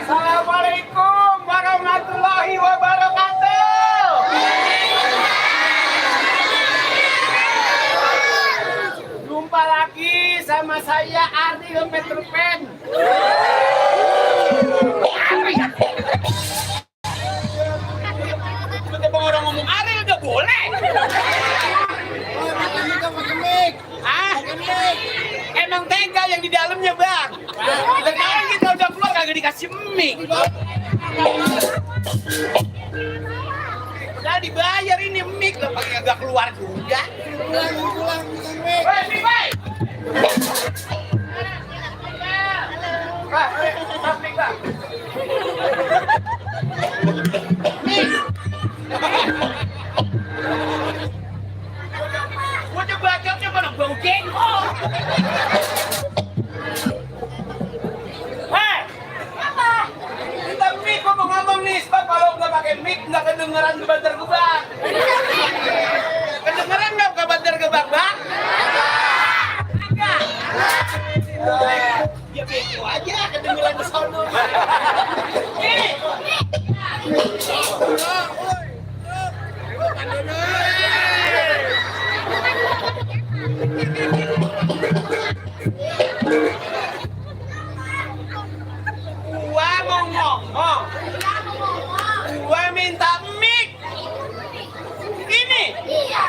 Assalamualaikum warahmatullahi wabarakatuh. Jumpa lagi sama saya Ardi Peter Pan. Kenapa orang ngomong Ariel gak boleh? Emang tega yang di dalamnya bang. Sekarang kita udah keluar kagak dikasih mic. Udah dibayar ini mic lah pakai kagak keluar juga. Pulang mic. Mic. Gua coba nak bau jengkol. Hei, apa? Kita mic gua mau ngomong nih, sebab kalau nggak pakai mic nggak kedengeran gebantar gebang. Kedengeran nggak gebantar gebang, bang? Enggak. Ya begitu aja kedengeran di sono. Ini. Gua mau ngomong. Gua minta mic. Ini. Iya.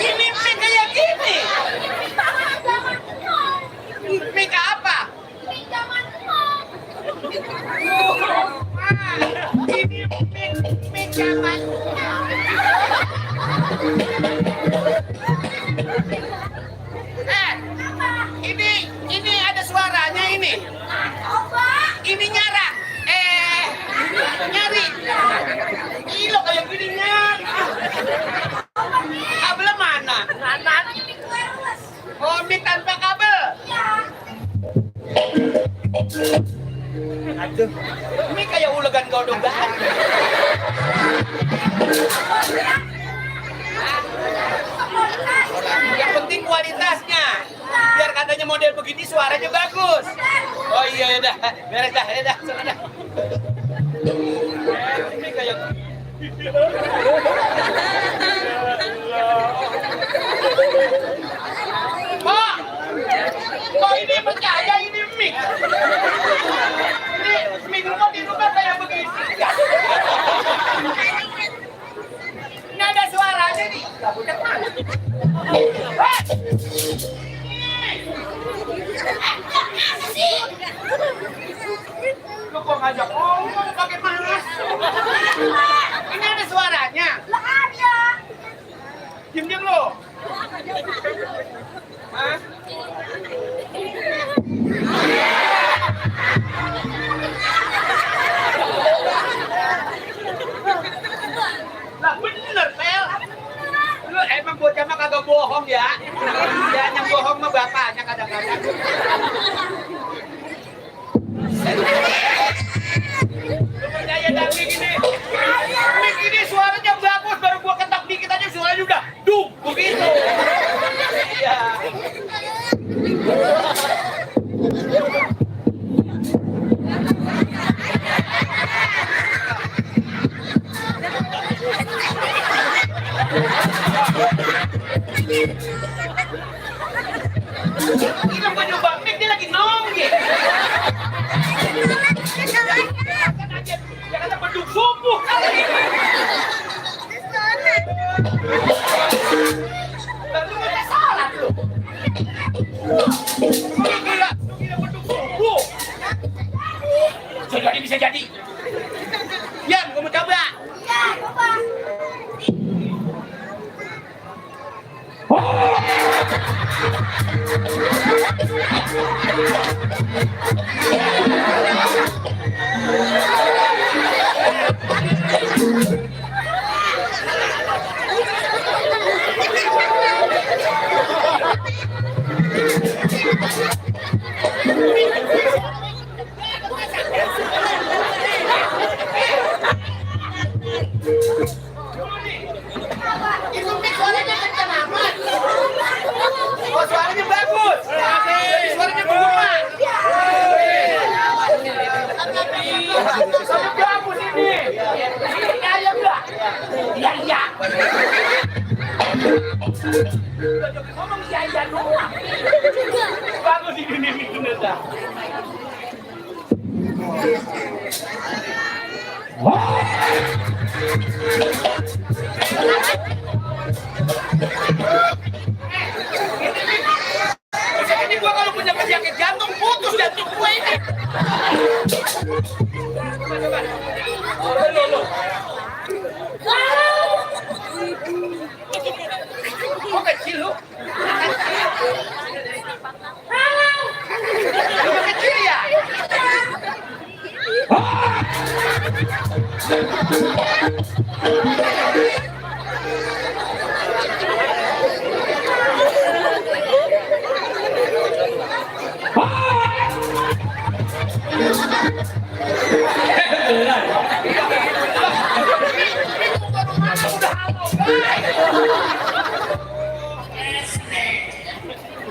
Ini mic kayak gini. Mic apa? Mic zaman now. Ini mic zaman now. Ini ada suaranya ini. Ini nyara. Nyari. Ilo kayak gini nyari. Kabel mana? Oh, mic tanpa kabel. Aduh, ini kayak ulegan godongan. Yang penting kualitasnya. Biar katanya punya model begini suaranya bagus. Oh iya dah, beres dah, sana dah. Ini kayak Pak, kok ini percaya ini mic? Ini mic rumah di rumah kayak begini. Nggak ada suaranya nih. Lu kok ngajak ngomong pakai panas? Ini ada suaranya? Lah ada. Diam-diam lo. Hah? Lah bener, Pel. Lu emang bocah mah kagak bohong ya? Ya yang bohong mah bapaknya kadang-kadang. Lu percaya dah gini? Mik ini suaranya bagus, baru gua ketok dikit aja suaranya udah duk begitu. Iya. Kita mau nyoba mik dia lagi nongki. Jangan ada beduk subuh. Lalu ada salah lu. Gila beduk subuh. Bisa jadi. Yan, gua mau coba. Ya, coba. Itu suaranya kencang amat. Oh, suaranya bagus. Suaranya bergema. Suaranya bagus ini. Ini ayam enggak? Iya. Ngomong iya doang. Bagus ini bener dah. Ini gua kalau punya penyakit jantung putus jantung gua ini. Lo. Kok kecil lu? Lu kecil ya?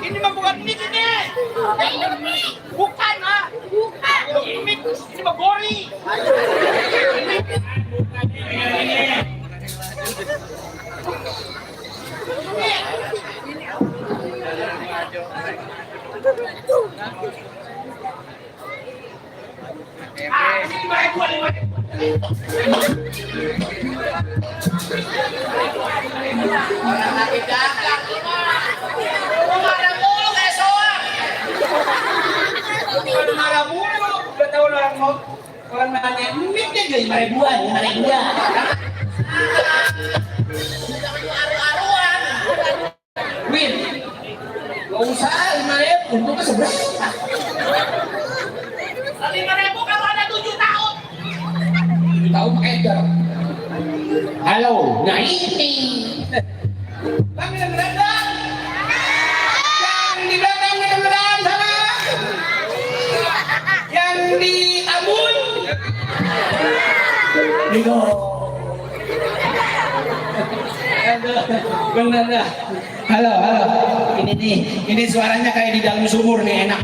Ini mah bukan mik ini. Bukan ah. Bukan. Mik ini mah gori. Orang lagi dagang marah mulu kayak soal. Kalau marah mulu, udah tahu orang nanya mik dia jadi 5.000-an, 5.000-an. Aru-aruan. Win, gak usah 5.000, untuk ke seberapa? 5.000 kalau ada 7 tahun. 7 tahun pakai jar. Halo, nah ini. Bang, gedang-gedang. Yang di belakang gedang-gedang sana. Yang di Tambun. Bener dah. Halo, halo. Ini nih, ini suaranya kayak di dalam sumur nih, enak.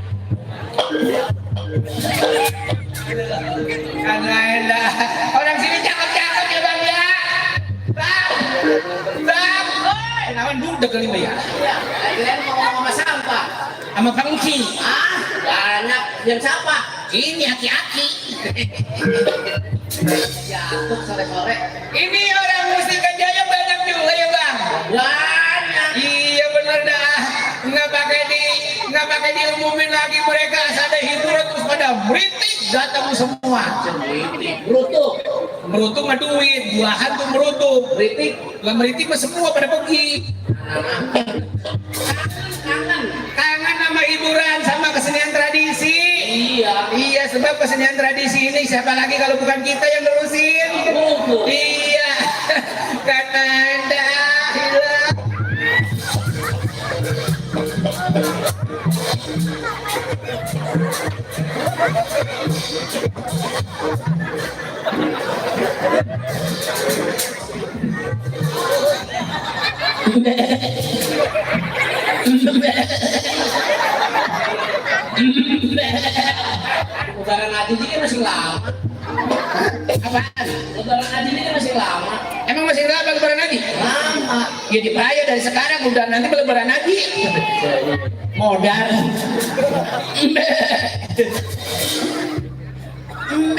Karena enak. Orang sini cakep-cakep ya bang ya. Bang, bang. Nawan budak kali ya. Kalian mau ngomong sama sampah? Sama pengki. Ah, banyak. Yang siapa? Ini aki-aki. Jatuh sore-sore. Ini orang Mustika Jaya banyak juga ya bang. Banyak. Iya bener dah. Nggak pakai diumumin lagi mereka. Ada hiburan terus pada meritik datang semua. Brutuk. Merutuk mah duit, buahan tuh merutuk. Kritik. Lah meritik mah semua pada pergi. Kangen. Kangen sama hiburan sama kesenian tradisi. Iya. Iya sebab kesenian tradisi ini siapa lagi kalau bukan kita yang nerusin. Iya. Kata anda hilang. Lebaran Adi ini masih lama. Apaan? Lebaran Adi ini masih lama. Emang masih lama lebaran lagi? Lama. Ya diperaya dari sekarang udah nanti lebaran lagi. Modal.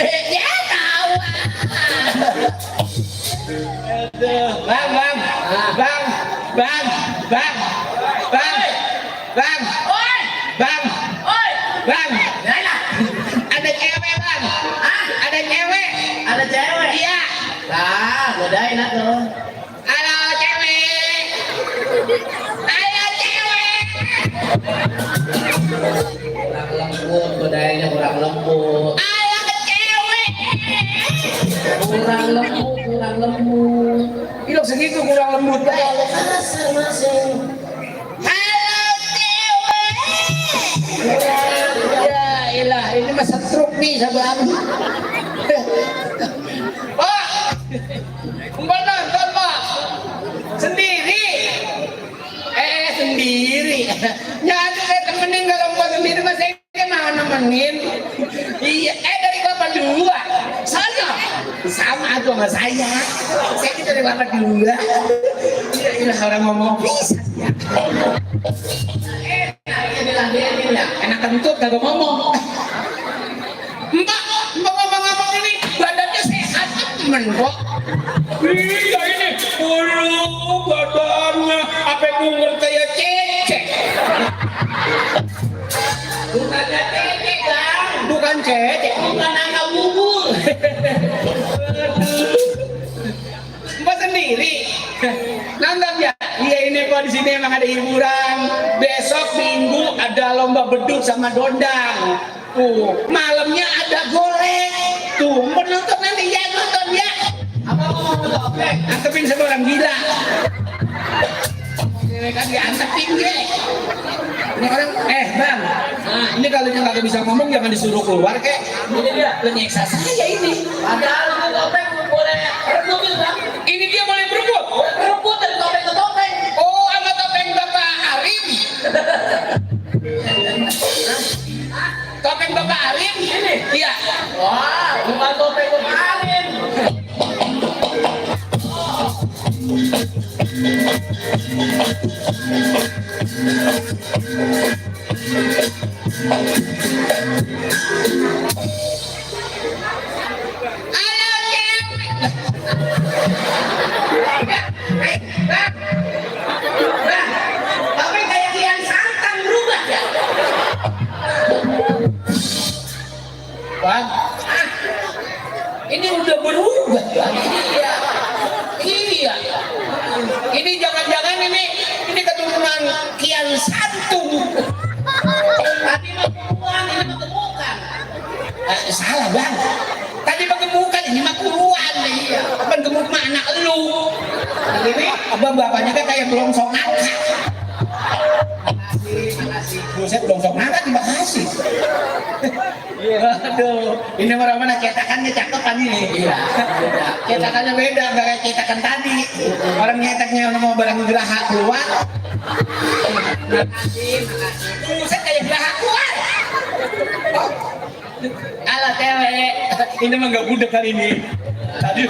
Ya tahu. Bang, bang, bang, bang, bang, bang, bang, Oi, bang, oi. bang. Nailah. Ada cewek bang. Ah, Ada cewek. ada cewek. Iya. Lah, godain atuh. Halo cewek. Halo cewek. Kurang lembut, godainnya kurang lembut. Halo cewek. Kurang lembut, kurang lembut. Ilo segitu kurang lembut bang. Kasar masing. Halo cewek. Ya ilah ini masa truk nih sabang. Pak, Mbak nonton Pak. Sendiri. Sendiri. Nyatu saya temenin kalau Mbak sendiri mas saya mau nemenin. Iya, dari kapan dua? Saya sama tuh sama saya. Saya itu dari kapan dua. Iya, ilah orang ngomong bisa ya. Diladenin ya. Enak kentut kagak ngomong. Mbak ngomong-ngomong ini badannya sehat temen kok. Iya ini, badannya apa bunga kayak cecek. Bukannya tete kan? Bukan cecek, Bukan angka bubur. Mbak sendiri. Nonton ya? Iya ini kok di sini emang ada hiburan. Besok Minggu ada lomba beduk sama dondang. Malamnya ada golek. Tuh, mau nonton nanti ya nonton ya. Apa mau topeng? Antepin sama orang gila. Mereka diantep tinggi. Ini orang, bang. Nah, ini kalau dia nggak bisa ngomong jangan disuruh keluar kek. Ini dia. Lu nyeksa saya ini. Padahal itu topeng boleh rebut bang. Ini dia boleh berebut. Rebut dari topeng ke topeng. Oh, sama topeng Bapak Arif. Topeng Bapak Arif ini? Iya. Wah, bukan topeng kemarin. Halo, Tapi kayak Kian Santang berubah ya. Bang, ini udah berubah bang. Iya. Iya. Ini jangan-jangan ini keturunan Kian Santung. Tadi mah bukan, ini mah temukan. Salah bang. Tadi mah gemukan, ini mah kuruan. Iya. Abang gemuk mah anak lu. Ini abang bapaknya kan kayak belongsong nangka. Makasih. Buset belongsong nangka terima kasih. Aduh, ini mana cetakannya cakep kan ini. Iya, beda. Cetakannya beda, nggak kayak cetakan tadi. Orang nyetaknya mau barang geraha keluar, Makasih. Buset kayak belahak kuat. Oh. Alah cewek. Ini mah gak budak kali ini. Tadi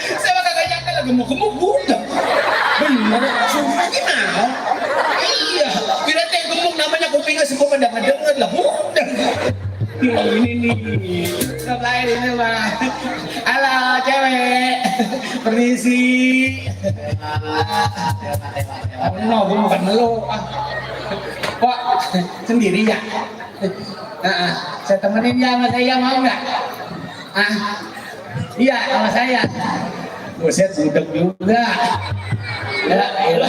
saya mah kagak nyangka lah gemuk-gemuk budak. Bener, sumpah gimana? Iya, kira teh gemuk namanya kupingnya semua pada ngedenger lah budak. Ini nih, lain ini mah. Halo cewek, permisi. No, gue bukan melu. Kok sendiri ya? Saya temenin ya sama saya, mau nggak? Iya sama saya. Buset budak juga. Lu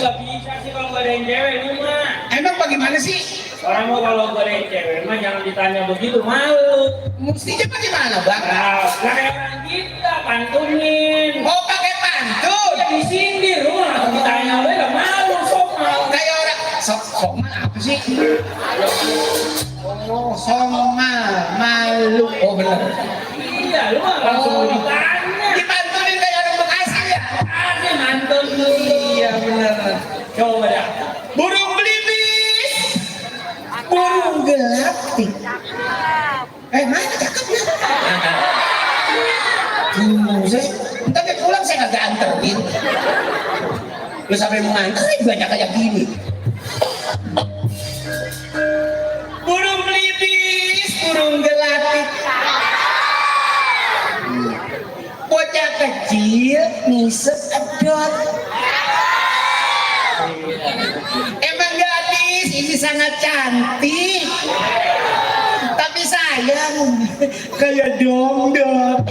gak bisa sih kalau gak ada yang cewek lu mah. Emang bagaimana sih? Orang mau kalau gak ada yang cewek mah jangan ditanya begitu, malu. Mestinya bagaimana bang? Nah, kayak orang kita pantunin. Oh pakai pantun? Ya disindir lu mah ditanya lu gak malu, somal. Kayak orang somal apa sih? Oh somal malu. Oh benar. Iya, lu mah langsung ditanya. Dipantunin kayak orang Bekasi ya? Ada mantun lu. Iya benar. Coba dah. Burung belibis, burung gelatik. Mana cakepnya? Saya, entar dia pulang saya kagak anterin. Lu sampai mau nganterin banyak kayak gini. Burung belibis, burung gelatik. Bocah kecil ngisep edot. Emang gadis ini sangat cantik, tapi sayang kayak dongdot.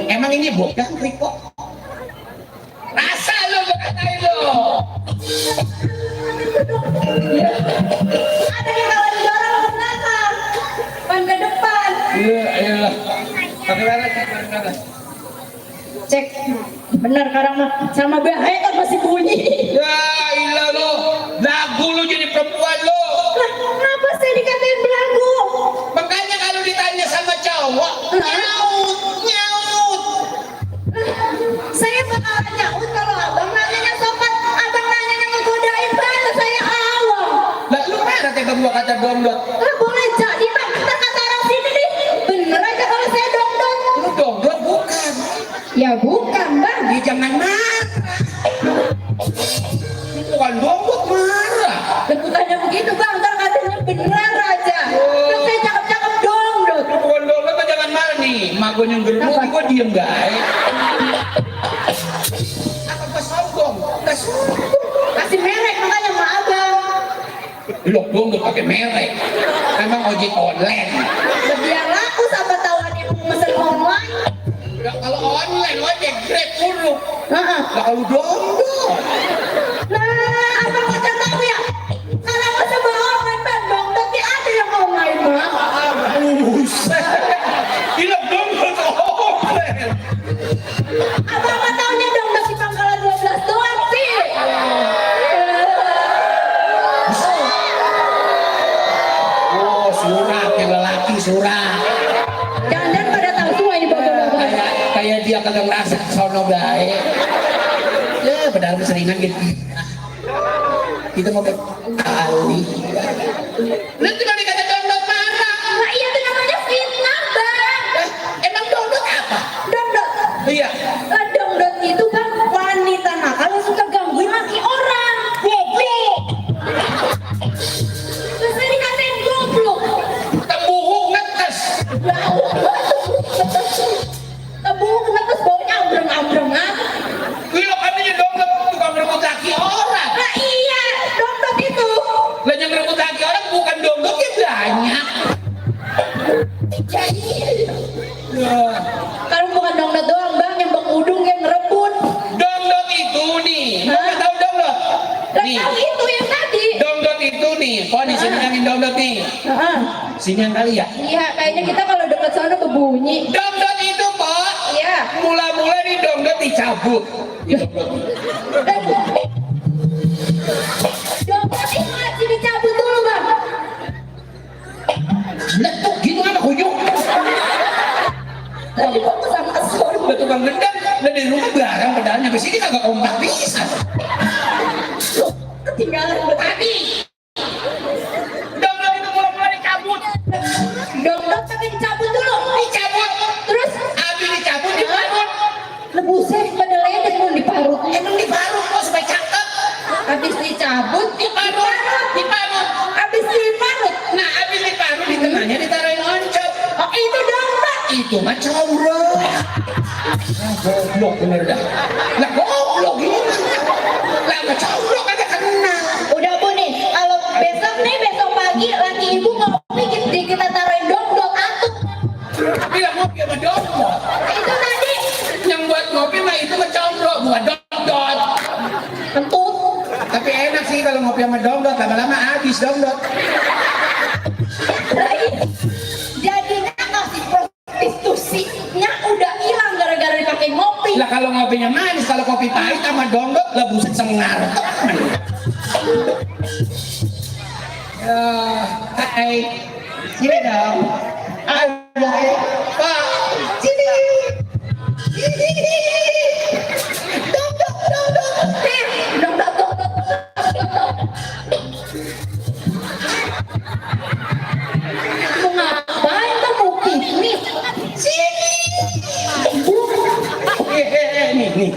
Emang ini bukan Riko? Rasa lo berkatain lo. Ada yang kalau didorong ke belakang, bukan ke depan. Iya, ayolah. Pakai mana? Cek, benar sekarang mah sama bahaya kan masih bunyi. Ya ilah lo, lagu lo jadi perempuan lo. Lah, kenapa saya dikatain belagu? Makanya kalau ditanya sama cowok, nyaut, nyaut. Saya bakalan nyaut kalau abang nanyanya sopan, abang nanyanya ngegodain banget saya awam. Lah lu mana tega gua kata dongdot? Lah boleh jadi bang, ntar kata orang sini nih, bener aja kalau saya dongdong. Lu dongdot bukan? Ya bukan bang. Dia jangan marah. Lu bukan dongdot marah. Dan bukannya begitu bang, ntar katanya beneran aja. Kan saya cakep-cakep dongdong. Lu bukan dongdot kan jangan marah nih. Mak gua nyengger lu, gua diem guys. Apa gua sombong? Enggak sombong. Kasih merek makanya sama abang. Lu dongdot pakai merek. Emang ojek online. Ya biar laku siapa tahu ada yang mesen online. Ya, kalau online ojek Grab buruk. Heeh. Lah kalau dongdot. Nah, abang macam tahu ya. Kalau masa bawa online bang, dongdot ya ada yang online bang. Buset. Gila dongdot online. Abang nggak taunya dongdot di Pangkalan 12 doang sih. Oh, surat yang lelaki surat. Jangan pada tahu semua ini bapak-bapak. Kayak dia kagak ngerasa sono baik. Ya, padahal keseringan gitu. Kita mau ke kali. Lu cuma dikata dongdot marah. Nah iya itu namanya fitnah bang. Emang dongdot apa? Dongdot. Iya. Dongdot itu bang wanita nakal yang suka gangguin laki orang. Goblok. Terus saya dikatain goblok. Tembuhu ngetes. Tebung ngetes baunya ambreng-ambrengan. Gila katanya dongdot tukang merebut laki orang. Nah iya, dongdot itu. Lah yang merebut laki orang bukan dongdot ya banyak. Jadi, Ya. kalau bukan dongdot doang bang, yang bang udung yang ngerebut. Dongdot itu nih. Lu Hah? nggak tahu dongdot? Lah Nih. tahu itu yang tadi. Dongdot itu nih, kok di sini kan Sini yang kali ya. Iya, kayaknya kita kalau dekat sana kebunyi. Dongdot itu Pak, Iya. mula-mula nih dongdot dicabut. Dompet ini masih dicabut dulu bang. Letuk gitu kan kuyuk. Tadi waktu sama Sol. Udah tukang gendang, udah di rumah barang padahal nyampe sini kagak kompak bisa. Loh, ketinggalan Tadi dongdot itu mula-mula dicabut. Dompet tapi dicabut dulu. Dicabut, Terus habis dicabut diparut. lebusnya pada ledek mau diparut. Emang diparut kok supaya cakep. Habis dicabut, Diparut, diparut. habis diparut. Nah, habis diparut di tengahnya ditaruhin oncop. Oh itu dompet. Itu mah combrong. Ah, goblok bener dah. Lah goblok gimana? Lah mah combrong kagak kenal. Udah Bu nih, kalau besok pagi laki ibu ngopi kita taruhin dongdot atuh. Bilang ngopi sama dongdot. Itu tadi Yang buat ngopi mah itu mah combrong, bukan dongdot. kentut. Tapi enak sih kalau ngopi sama dongdot, lama-lama habis dongdot. Jadinya kasih prostitusinya udah hilang gara-gara dipakai ngopi. Lah kalau ngopinya manis, kalau kopi pahit sama dongdot, lah buset sengar. Hai, sini dong. Ayo, Pak, sini. Dongdot, dongdot. Dongdot. Mau ngapain kamu piknik? Sini. Nih.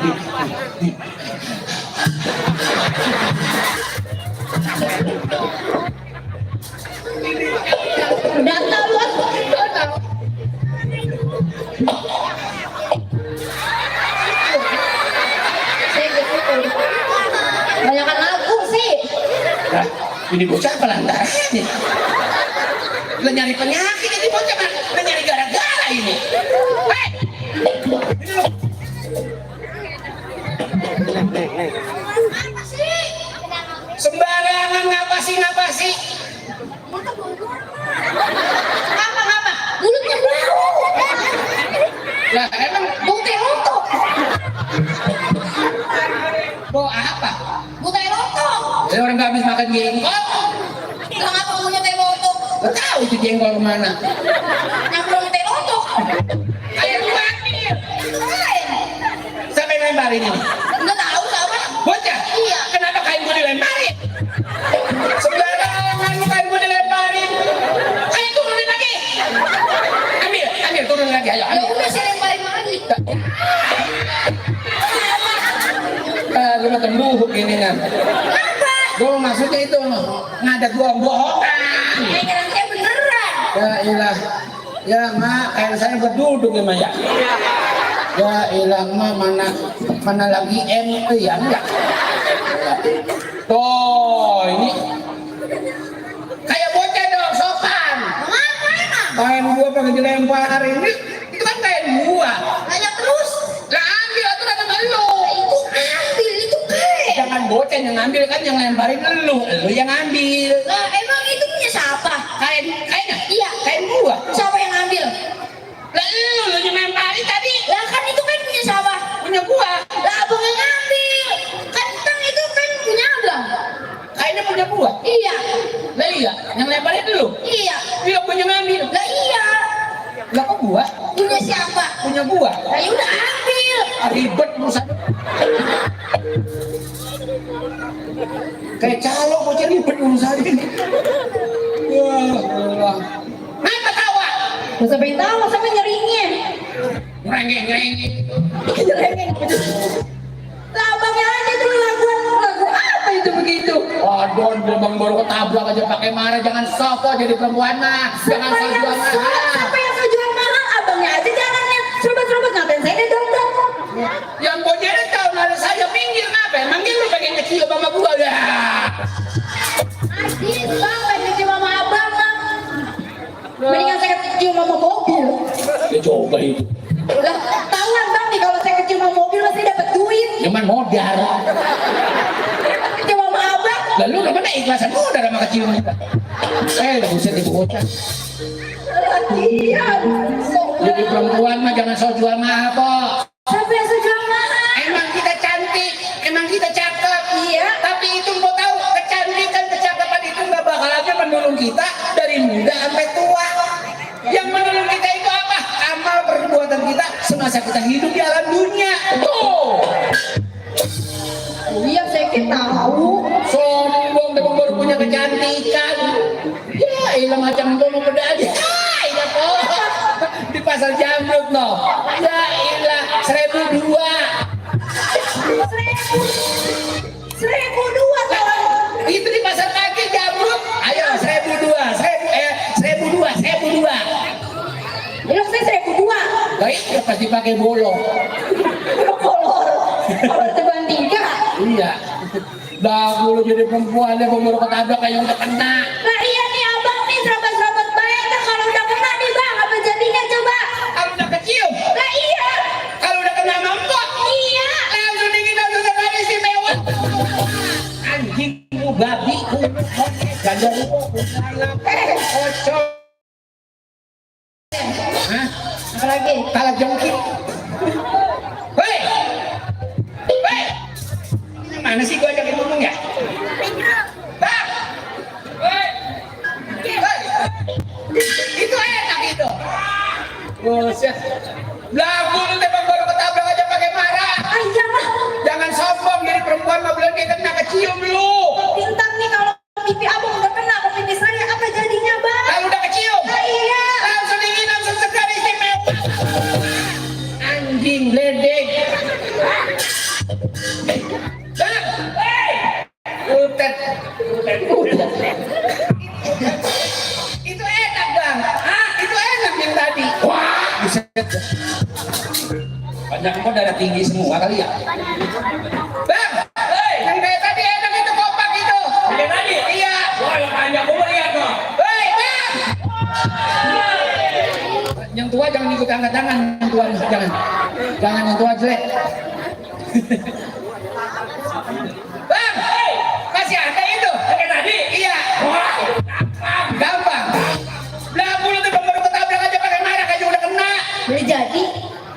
Udah tahu aku. Banyakan lagu sih. Nah, ini bocah apa lantaran ini? Lo nyari penyakit ini bocah mah, lo nyari gara-gara ini. Hei, ini lo. Sembarangan ngapa sih? Apa? Mulutnya bau. Lah emang Butai roto. bawa apa? Butai roto. Ada orang gak habis makan jengkol? Lah ngapa punya teh roto? Gak tahu itu jengkol kemana. Nyamperin teh roto. Ayo lu ambil. Siapa yang lemparin ini? Enggak tahu sama. Bocah? Iya. Kenapa kain gue dilemparin? Sembarangan lu kain gue dilemparin. Ayo turunin lagi. Ambil turun lagi. Ayo Ya ambil. udah saya lemparin lagi. Lu mah tembuhuk ini kan. Apa? Gue maksudnya itu ngadat gua bohongan. Kira saya beneran. Ya ilah. Ya mak, kayak saya berduduk ya mak ya. Ya ilah mak, mana lagi ya enggak. Tuh ini kayak bocah dong sopan. Ngapain ah? Kain gua pakai dilemparin itu kan kain gua. Tanya terus. Lah ambil atau kata lu. Itu ambil itu kek. Jangan bocah yang ngambil kan yang lemparin lu yang ambil. Lah emang itu punya siapa? Kainnya? Iya. Kain gua. Siapa yang ngambil? Lah lu yang lemparin tadi Lah kan itu kan punya siapa? punya gua. Lah abang yang ngambil. Kan itu kan punya abang. Kainnya punya gua. Iya. Lah iya, yang lemparin lu. Iya. Dia punya ngambil. Lah iya. Lah kok gua? Punya siapa? Punya gua. Lah ya udah ambil. Ribet urusan. Kayak calo bocah ribet urusan ini. Ya Allah. Kenapa tawa? Gak sampai tahu, sampai nyeringnya. Ngerengek. Nyeringnya. Lah abangnya aja tuh lagu apa itu begitu? Aduh, bang baru ketabrak aja pakai marah. Jangan soko jadi perempuan mah. Jangan sok jual mahal. Siapa yang jual mahal? Abangnya aja jalannya. Serobot-serobot ngapain saya deh dong. Yang bocahnya tahu nada saya pinggir ngapain? Manggil lu pengen kecil sama gua ya. Adis bang, pengen cium sama abang bang. Mendingan saya kecium sama mobil. Ya coba itu. Lah tahuan bang nih kalau saya kecium sama mobil pasti dapat duit. Cuman modal. Kecium sama abang. Lalu mana ikhlasan modal sama kecil kita? Buset ibu bocah. Lagian. Jadi perempuan mah jangan sok jual mahal kok. Siapa yang sudah mahal? Emang kita cantik, emang kita cakep. Iya. Tapi itu mau tahu kecantikan, kecakapan itu nggak bakalannya menolong kita dari muda sampai tua. Yang menolong kita itu apa? Amal perbuatan kita semasa kita hidup di alam dunia. Tuh. Iya, saya tahu. Sombong memang baru punya kecantikan. Ya, ilah macam itu mau beda aja. Iya kok. Di pasar Jamrut no. Ya ilah 1.002. 1.002 kawan. Itu di pasar kaki Jamrut. Ayo 1.002. 1.002. Ya saya 1.002. Baik, ya pasti pakai bolong. Kolor. Kalau dibandingkan. Iya. Dah lu jadi perempuan ya baru ketabrak kayak udah kena. Nah iya nih abang nih serabat-serabat baik. Nah, kalau udah kena nih bang, apa jadinya coba? Kalau udah kecium, Nah iya. kalau udah kena mangkok, Iya. langsung dingin langsung sekali istimewa. Anjing lu babi lu ganda lu kocok. Hah? Apa lagi? Kalah jengkit. Hei! Hei! Mana sih gua ajakin ngomong ya? Bang! Hei! Hei! Itu enak itu. Buset. Lagu lu tembak baru ketabrak aja pakai marah. Ah iya lah. Jangan sombong jadi perempuan mah belum kayak kena kecium lu. Bintang nih kalau pipi abang udah kena ke pipi saya, apa jadinya bang? Kalau udah kecium, Nah iya. langsung dingin langsung segar istimewa. Anjing ledek. Bang, hei, utet. Itu enak bang. Ah, itu enak yang tadi. Wah, buset. Banyak kok darah tinggi semua kali ya. Bang, hei, yang kayak tadi enak itu kompak itu. Yang tadi? Iya. Wah, yang panjang gue lihat kok. Hei, bang. Yang tua jangan ikut angkat tangan, yang tua jangan. Jangan yang tua jelek. Bang, hei, masih ada itu. Kayak tadi? Iya. Wah, Gampang. Lah mulut itu baru ketabrak aja pakai marah kayak udah kena. Boleh jadi.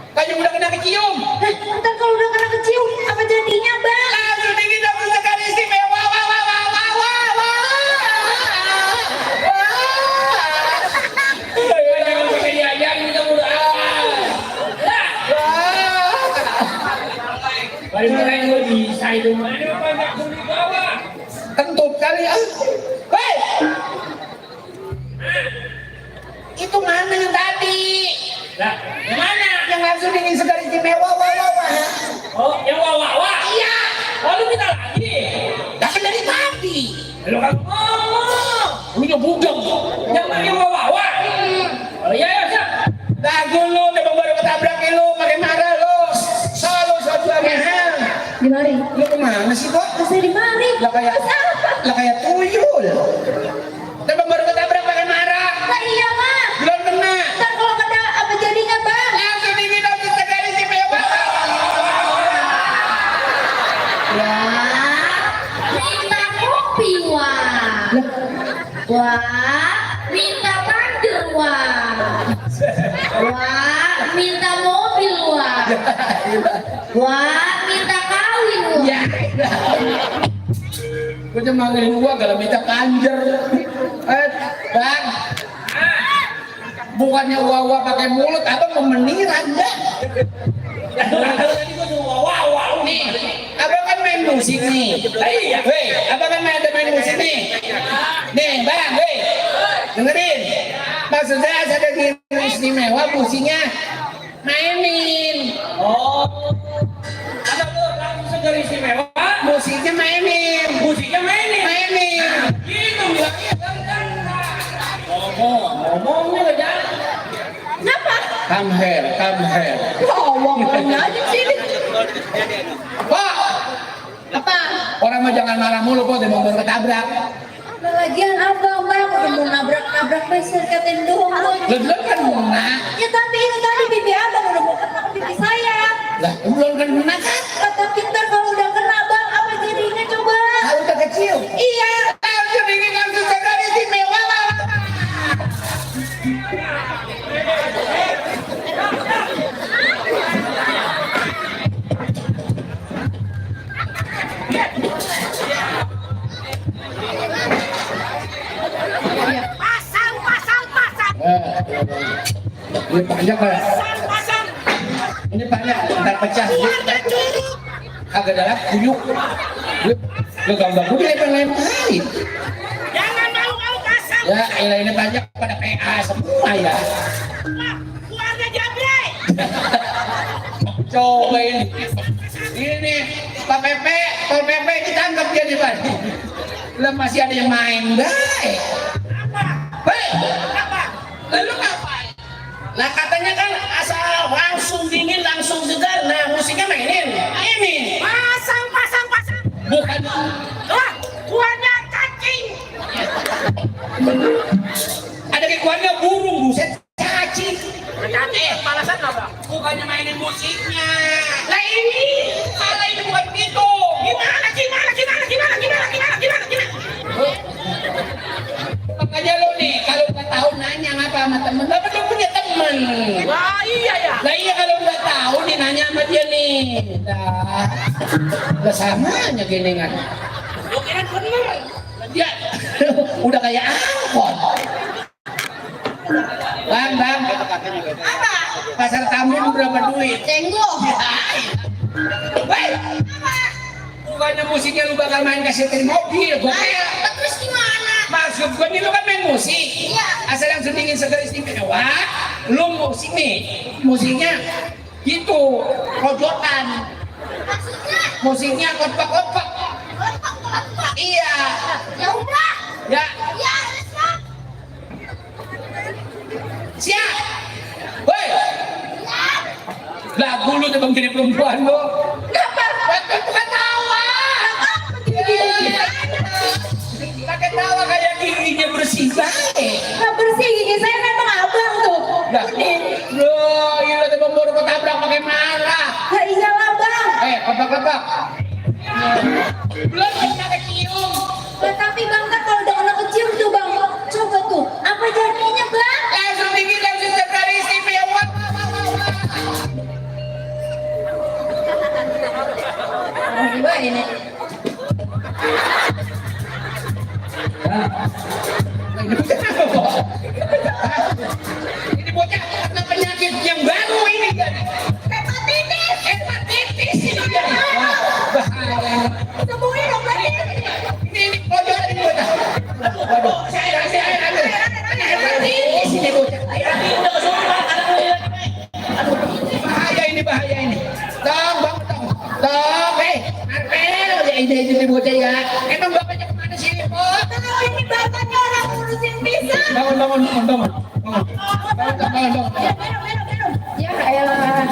Kayak udah kena kecium. Nah, ntar kalau udah kena kecium, apa jadinya bang? Langsung dingin langsung sekali istimewa. Wah, wah, wah, wah, wah, wah, wah. jangan pakai diajak kita udah awal. Paling keren gue bisa itu. Ini banyak tuh di bawah. Kentut kali ah. Hei. Itu mana yang tadi? Lah, yang mana? Yang langsung dingin sekali istimewa. Wah, wah, wah. Oh, yang wawa. Iya. Oh, lu minta lagi. Kan dari tadi. Lu kan ngomong. Lu nyebudeng. Yang pakai wawa. Oh iya, ya, siap. Dagu lu, tembak baru ketabrak lu, pakai marah lu. Selalu suatu mahal. Di mari. Lu kemana sih kok? Saya di mari. Lah kayak tuyul. Tembak baru ketabrak pakai marah. Nah iya mah. Belum kena. Ntar kalau kena, apa jadinya bang? Langsung dingin langsung sekali istimewa. Wah, minta kopi wah. Wah, minta pandir wah. Wah, minta mobil wah. Wah, minta kawin wah. Ya. Gue cuma manggilin gua kalau minta kanjer. Bang. Bukannya wawa pakai mulut, abang mau meniran dah. Ya, kalau tadi gue cuma wawa. Nih, abang kan main musik nih. Iya. Weh, abang kan main musik nih. Nih, bang, weh, dengerin. Maksud saya ada di istimewa musiknya mainin. Oh. Ada lu langsung segar istimewa. Musiknya mainin. Musiknya mainin. Mainin. Gitu bilangnya kan. Ngomongnya gak jalan. Kenapa? Come here, come here. Ngomongnya aja sini. Pak, Apa? orang mah jangan marah mulu kok, dia mau ketabrak. Nah, lagian abang bang udah mau nabrak peser katain doang boy. Belum kan kena. Ya tapi itu tadi pipi abang udah mau kena ke pipi saya. Lah, belum kan kena kan? Kata pintar kalau udah kena bang, apa jadinya coba? Kalau udah kecil. Iya. Langsung dingin langsung sekali istimewa. Pasang, pasang, pasang. Ini banyak kan? Pasang, pasang. Ini banyak, ntar pecah. Keluarga curug. Kagak ada lah, kuyuk. Lu gambar gue lain kali. Jangan mau pasang. Ya, ini banyak pada PA semua ya. Keluarga Jabre. Coba ini Pak Pepe ditangkap dia di mana? Lah masih ada yang main baik. Hei, lalu ngapain? Lah katanya kan asal langsung dingin langsung segar. Nah musiknya mainin. Ini Pasang, pasang, pasang. bukan. Wah, keluarga cacing. Ada keluarga burung buset cacing. Balasan apa? Bukannya mainin musiknya. Lah ini salah ini bukan begitu. Gimana? Makanya lo nih kalau nggak tahu nanya ngapa sama temen. Lah betul punya temen. Wah, iya ya. Lah iya kalau nggak tahu nih nanya sama dia nih. Lah samanya gini kan. Lo kira bener. Ya udah kayak angkot. Bang, Apa? pasar tamu berapa duit? Tengok. Hei, bukannya musiknya lu bakal main kasetin mobil, gokil. Terus gimana? Maksud gue nih lu kan main musik. Iya. Asal yang sedingin segar istimewa, lu musik nih, musiknya gitu, kojokan. Maksudnya? Musiknya kopak-kopak. Iya. Ya udah. Ya, Ya, siap. siap. Woi, Siap. lagu lu tuh bang jadi perempuan lu. Kenapa? Bukan tawa. Pakai tawa kayak giginya bersih baik. Nggak bersih gigi saya memang abang tuh. Dah, loh, iya tuh bang baru ketabrak pakai marah. Ya iyalah bang. Kepak-kepak. Belum pernah kecium. Ya, tapi bang kan kalau udah kena kecium tuh bang. Coba tuh, apa jadinya bang? Langsung dingin, langsung segar istimewa. Gimana ini? Ini bocah kena penyakit yang baru ini. Hepatitis. Hepatitis ini dia. Bahaya. Sembuhin dong berarti. Ini bocah ini bocah. Waduh, saya hepatitis ini bocah. Bahaya ini. Tong, bang, tong, Marvel, ya ini bocah ya. Emang bapaknya kemana sih, Pak? Tahu ini bapaknya orang ngurusin pisang. Bangun. Minum. Ya elah.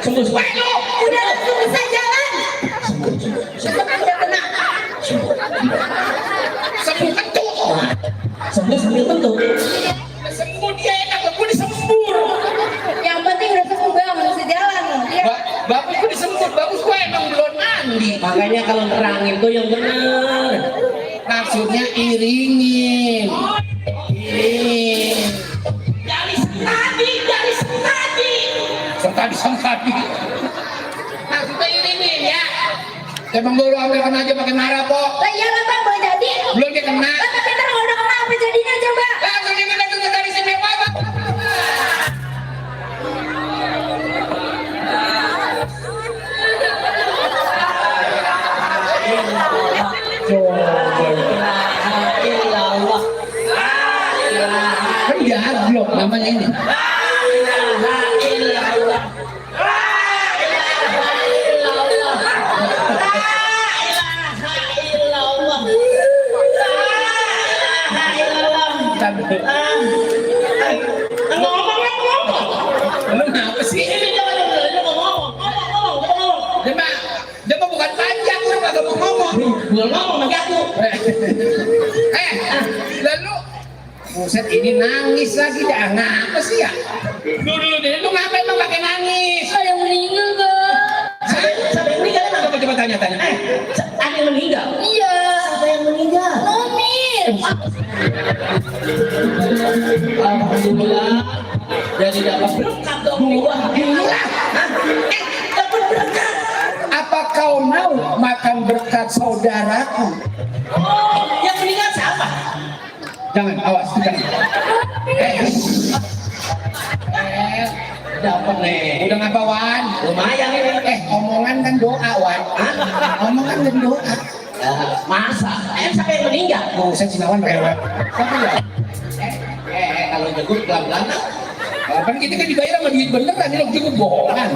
Sembuh. Waduh, Udah langsung bisa jalan. Udah kena. sembuh kentut. Sembuh sambil bentuk. Sembuh dia enak, gue disembur. Yang penting udah sembuh bang, bisa jalan. Ya. Bagus gue disembur, bagus gue emang belum mandi. Makanya kalau nerangin tuh yang benar. Maksudnya iringin. Sentadi. Maksudnya iringin ya. Emang baru ambilkan aja pakai marah, Po. Lah iyalah bang, boleh jadi. Belum dia kena. Lah tapi ntar kalau udah kena apa jadinya coba? Langsung dibilang ke dari istimewa, Pak. Kan jaglok namanya ini. Lu ngapa sih? Dia mah bukan panjang, lu kagak mau ngomong. Belum ngomong sama aku. Lalu buset ini nangis lagi dah. Ngapa sih ya? Dulu deh, lu ngapa emang pakai nangis? Ada yang meninggal bang. Siapa yang meninggal emang? Coba tanya-tanya. Ada yang meninggal? Iya. Siapa yang meninggal? Nomir. Alhamdulillah. Jadi dapat berkat dong. Alhamdulillah. Dapat berkat. Apa kau mau makan berkat saudaraku? Oh, yang meninggal siapa? Jangan, awas, jangan. Dapat nih. Udah ngapa Wan? Lumayan ini. Omongan kan doa Wan. Omongan kan doa. Masa? Siapa yang meninggal? Saya Sinawan rewel. Siapa ya? Kalau nyebut pelan-pelan. Kan kita kan dibayar sama duit beneran, ini lo cukup bohongan.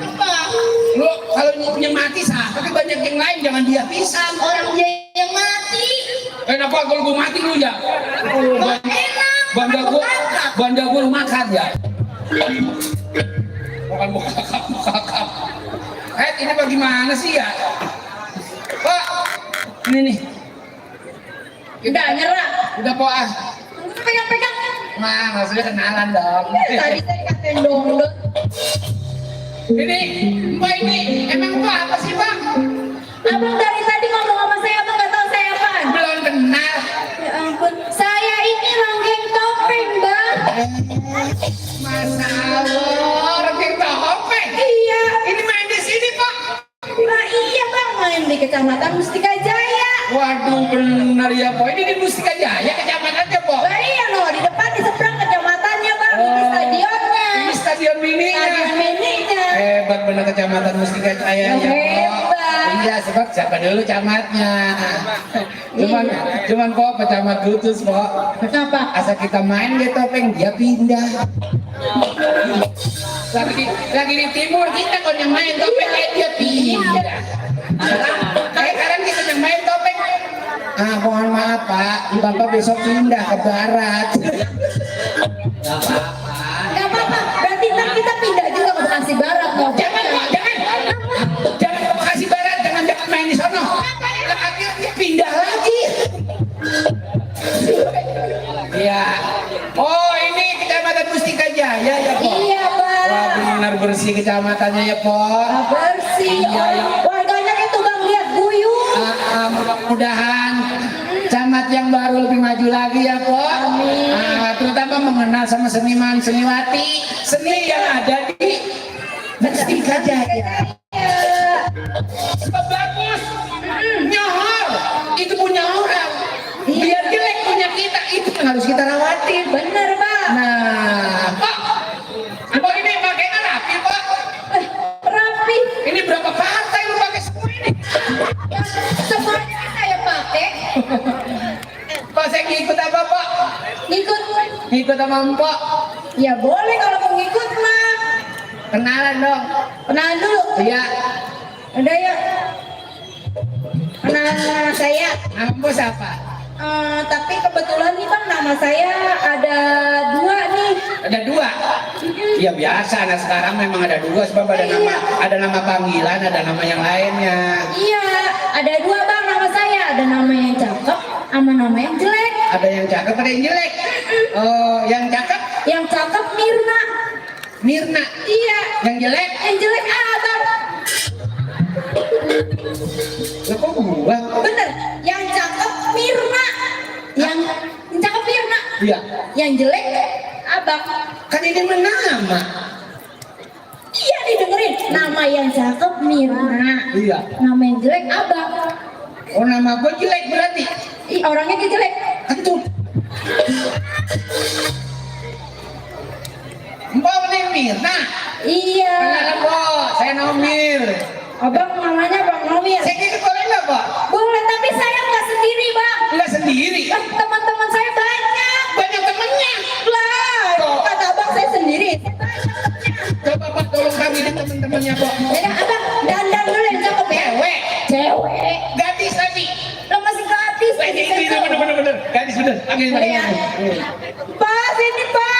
Apa? Lo kalau punya mati sah, tapi banyak yang lain jangan dia pisang. Orang dia yang mati. Kenapa kalau gue mati lu ya? Enak. Banda gue lu makan ya? Bukan kakak. Ini bagaimana sih ya? Pak, ini nih. Udah nyerah. Udah po ah. Pegang-pegang. Nah, maksudnya kenalan dong. Tadi saya katain dongdot. Ini, Mbak ini, emang Mbak apa sih Bang? Abang dari tadi ngomong sama saya, abang nggak tahu saya apaan. Belum kenal. Ya ampun, saya ini ranggeng topeng, Bang. Masa Allah, ranting topeng. Iya. Ini main di sini Pak. Nah, iya, Bang, main di Kecamatan Mustika Jaya. Waduh benar ya Po. Ini di Mustika Jaya kecamatannya Po. Nah, iya loh, di depan di seberang kecamatannya, Bang. Ini stadionnya. Ini stadion mininya. Stadion mininya. Hebat benar kecamatan Mustika Jaya ya Po. Hebat. Iya sebab siapa dulu camatnya. Cuman Po pecamat Gutus Po. Kenapa? Asal kita main di topeng dia pindah. Lagi di timur kita kalau yang main topeng dia pindah. Sekarang kita yang main topeng. Mohon maaf Pak, Bapak besok pindah ke barat. Gak apa-apa. Gak apa-apa, berarti ntar kita pindah juga ke Bekasi Barat loh. Jangan Pak, jangan ke Bekasi Barat, jangan main di sono. Akhirnya pindah lagi. Iya. Oh ini kecamatan Mustika Jaya ya Po. Iya, Bang. Wah benar bersih kecamatannya ya Po. Bersih. Iya, iya. Warganya itu Bang lihat guyup. Mudah-mudahan camat yang baru lebih maju lagi ya Po. Amin. Terutama mengenal sama seniman seniwati seni yang ada di Mustika Jaya. Bagus, nyohor itu punya orang. Biar jelek punya kita itu yang harus kita rawatin. Bener, Bang. Nah, Pak ini pakainya rapi Pak. Rapi. Ini berapa partai lu pakai semua ini? Semuanya saya pakai. Pak saya ngikut apa Pak? Ikut. Ngikut sama Mpok. Ya boleh kalau mau ngikut mah. Kenalan dong. Kenalan dulu. Iya. Udah ya. Kenalan nama saya. Nama Mpok siapa? Tapi kebetulan nih Bang nama saya ada dua nih. Ada dua. Iya biasa. Nah sekarang memang ada dua sebab ada nama panggilan, ada nama yang lainnya. Iya, ada dua Bang nama saya. Ada nama yang cakep sama nama yang jelek. Ada yang cakep, ada yang jelek. Oh, yang cakep Yang cakep Mirna. Mirna. Iya. Yang jelek, Yang jelek Abang. lah kok gua? Bener. Yang cakep Mirna. Yang cakep Mirna. Iya. Yang jelek Abang. Kan ini nama. Iya didengerin. Nama yang cakep Mirna. Iya. Nama yang jelek Abang. Oh nama gua jelek berarti. Ih, orangnya dia jelek. Antum. Mbak ini Mirna. Iya. Kenalan Mbak, saya Nomir. Abang namanya Bang Nomir. Saya ikut boleh nggak Mbak? Boleh, tapi saya nggak sendiri, Bang. Nggak sendiri. Teman-teman saya banyak. Banyak temennya. Lah, Kok? kata Abang saya sendiri. Coba Pak tolong kami dan teman-temannya Mbak. Ya, Abang dandan dulu yang cakep ya. Cewek. Cewek. Gadis tadi. Lo masih gratis. Ini bener. Gadis bener. Oke, Iya. Pak, sini Pak.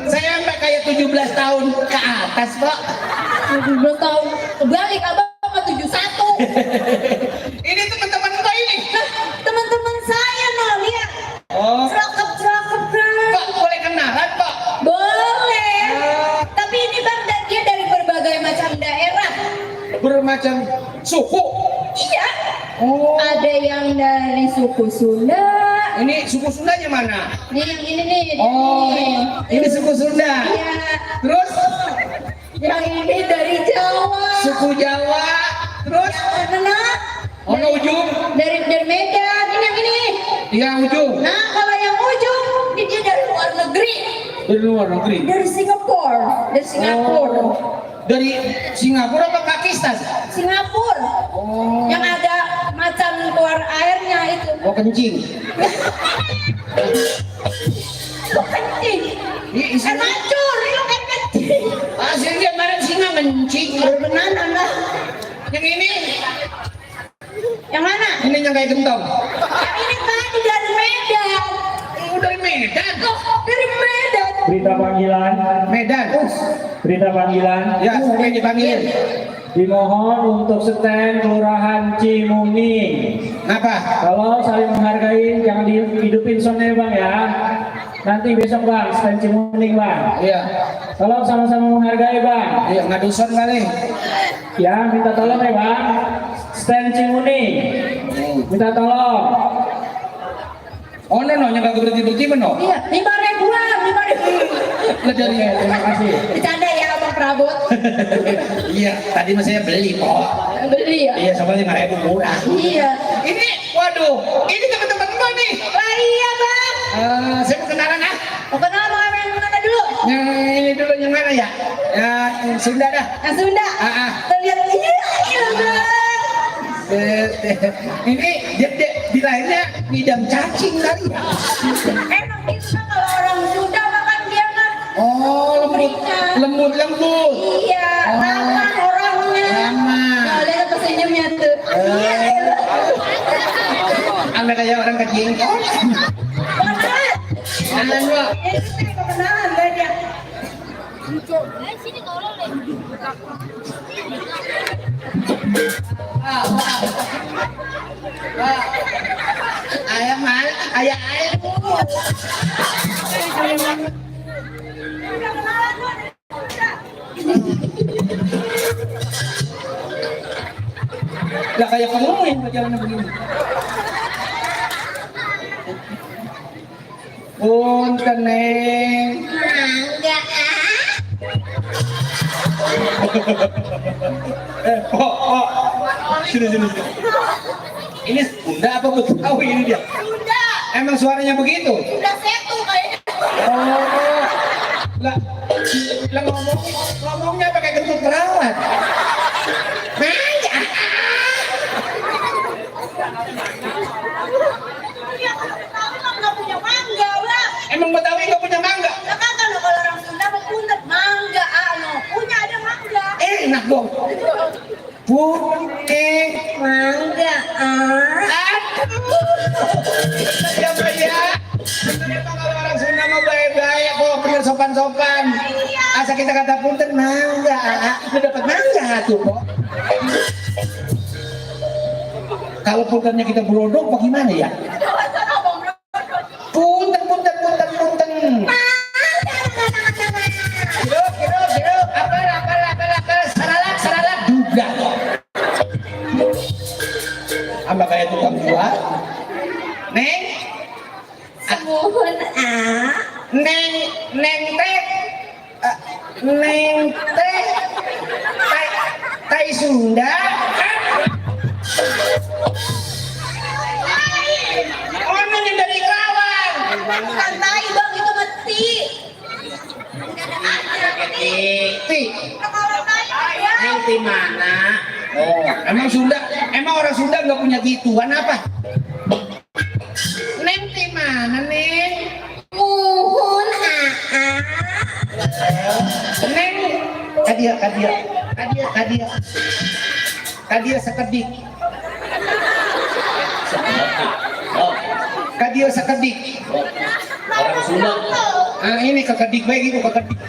saya sampai kayak 17 tahun ke atas, Pak. 17 tahun kebalik abang mah 71. Ini teman-teman kok ini. Nah, teman-teman saya noh lihat. Oh, Cakep kan. Pak boleh kenalan, Pak? Boleh. Tapi ini bang dia dari berbagai macam daerah. Bermacam suku. Iya. Oh, Ada yang dari suku Sunda. ini suku Sundanya mana? Nih yang ini nih. Oh, nih. ini suku Sunda. Iya. Terus Yang ini dari Jawa. suku Jawa. Terus Mana? ono ujung. Dari Medan. Ini yang ini. Yang ujung. Nah, kalau yang ujung dia dari luar negeri. Dari luar negeri. Dari Singapura. Oh, dari Singapura apa Pakistan? Singapura. Oh, Yang ada macan keluar airnya itu. oh kencing. Kok kencing? Ini Kan mancur, itu kan kencing. hasilnya kemarin singa kencing. Benar lah. Yang ini, Yang mana? ini yang kayak gentong. Yang ini tadi dari Medan. Oh, dari Medan. Loh, dari Medan. Berita panggilan. Medan. Berita panggilan. Ya, saya dipanggil. Dimohon untuk stand Kelurahan Cimuning. Apa? Kalau saling menghargai, jangan dihidupin sonnya bang ya. Nanti besok bang, stand Cimuning bang. Iya. Tolong sama-sama menghargai bang. Iya, ngaduson kali. Ya, minta tolong ya bang. Stand Cimuning. Minta tolong. Oh, no, nggak berhenti no. Iya, 5.000-an, 5.000. Lah dari Terima kasih. Bercanda ya Abang Prabot. Iya, tadi mas saya beli kok. Beli ya? Iya, soalnya 5.000 murah. Iya. Ini, waduh, ini teman-teman gua nih. Wah iya bang. Saya mau kenalan ah. Mau kenal sama yang mana dulu? Yang ini dulu yang mana ya? Yang Sunda dah. Yang Sunda. Ah. Terlihat iya bang. Ini dia bilangnya ngidam cacing kali ya. Emang itu kan kalau orang Sunda makan dia kan. Oh, lembut. Iya. Oh. Lama orangnya. Lama. Nah, lihat apa senyumnya tuh. Iya. Anda kayak orang kejengkol. Banget. Kenalan gua. Ini sih kebenaran banyak. Ayah mal, ayah air. Udah kenalan gua. Lah kayak pengemuin perjalanan begini. Punten Neng. Enggak Oh. Sini. Ini Sunda apa Betawi ini dia? Sunda. Emang suaranya begitu? Udah setu kayaknya. Oh. Lah ngomongnya pakai kentut perawat. Manja. Iya, Betawi kan nggak punya mangga, Bang. Emang Betawi nggak punya mangga? Ya kan kalau orang Sunda berpuntet mangga, punya ada mangga. Enak dong. Putih. Mangga, Siapa ya? Emang kalau orang Sunda mau baik-baik kok, bener sopan-sopan. Asal kita kata punten mangga, udah dapat mangga tuh kok. Kalau puntennya kita berodok, bagaimana ya? Punten. Giruk. Apa, saralak. Juga. Apa kayak tukang jual? Neng? Mohon Neng teh Tai Sunda. Oh, neng yang dari Kerawang. bukan tai bang, itu meti. Ti. Kalau tai ya. Neng ti mana? Oh, emang orang Sunda nggak punya gituan apa? Neng ti mana, Neng? Mohon Neng, kadia sekedik. Oh, Kadia sekedik. orang Sunda. Ini kekedik baik ibu kekedik.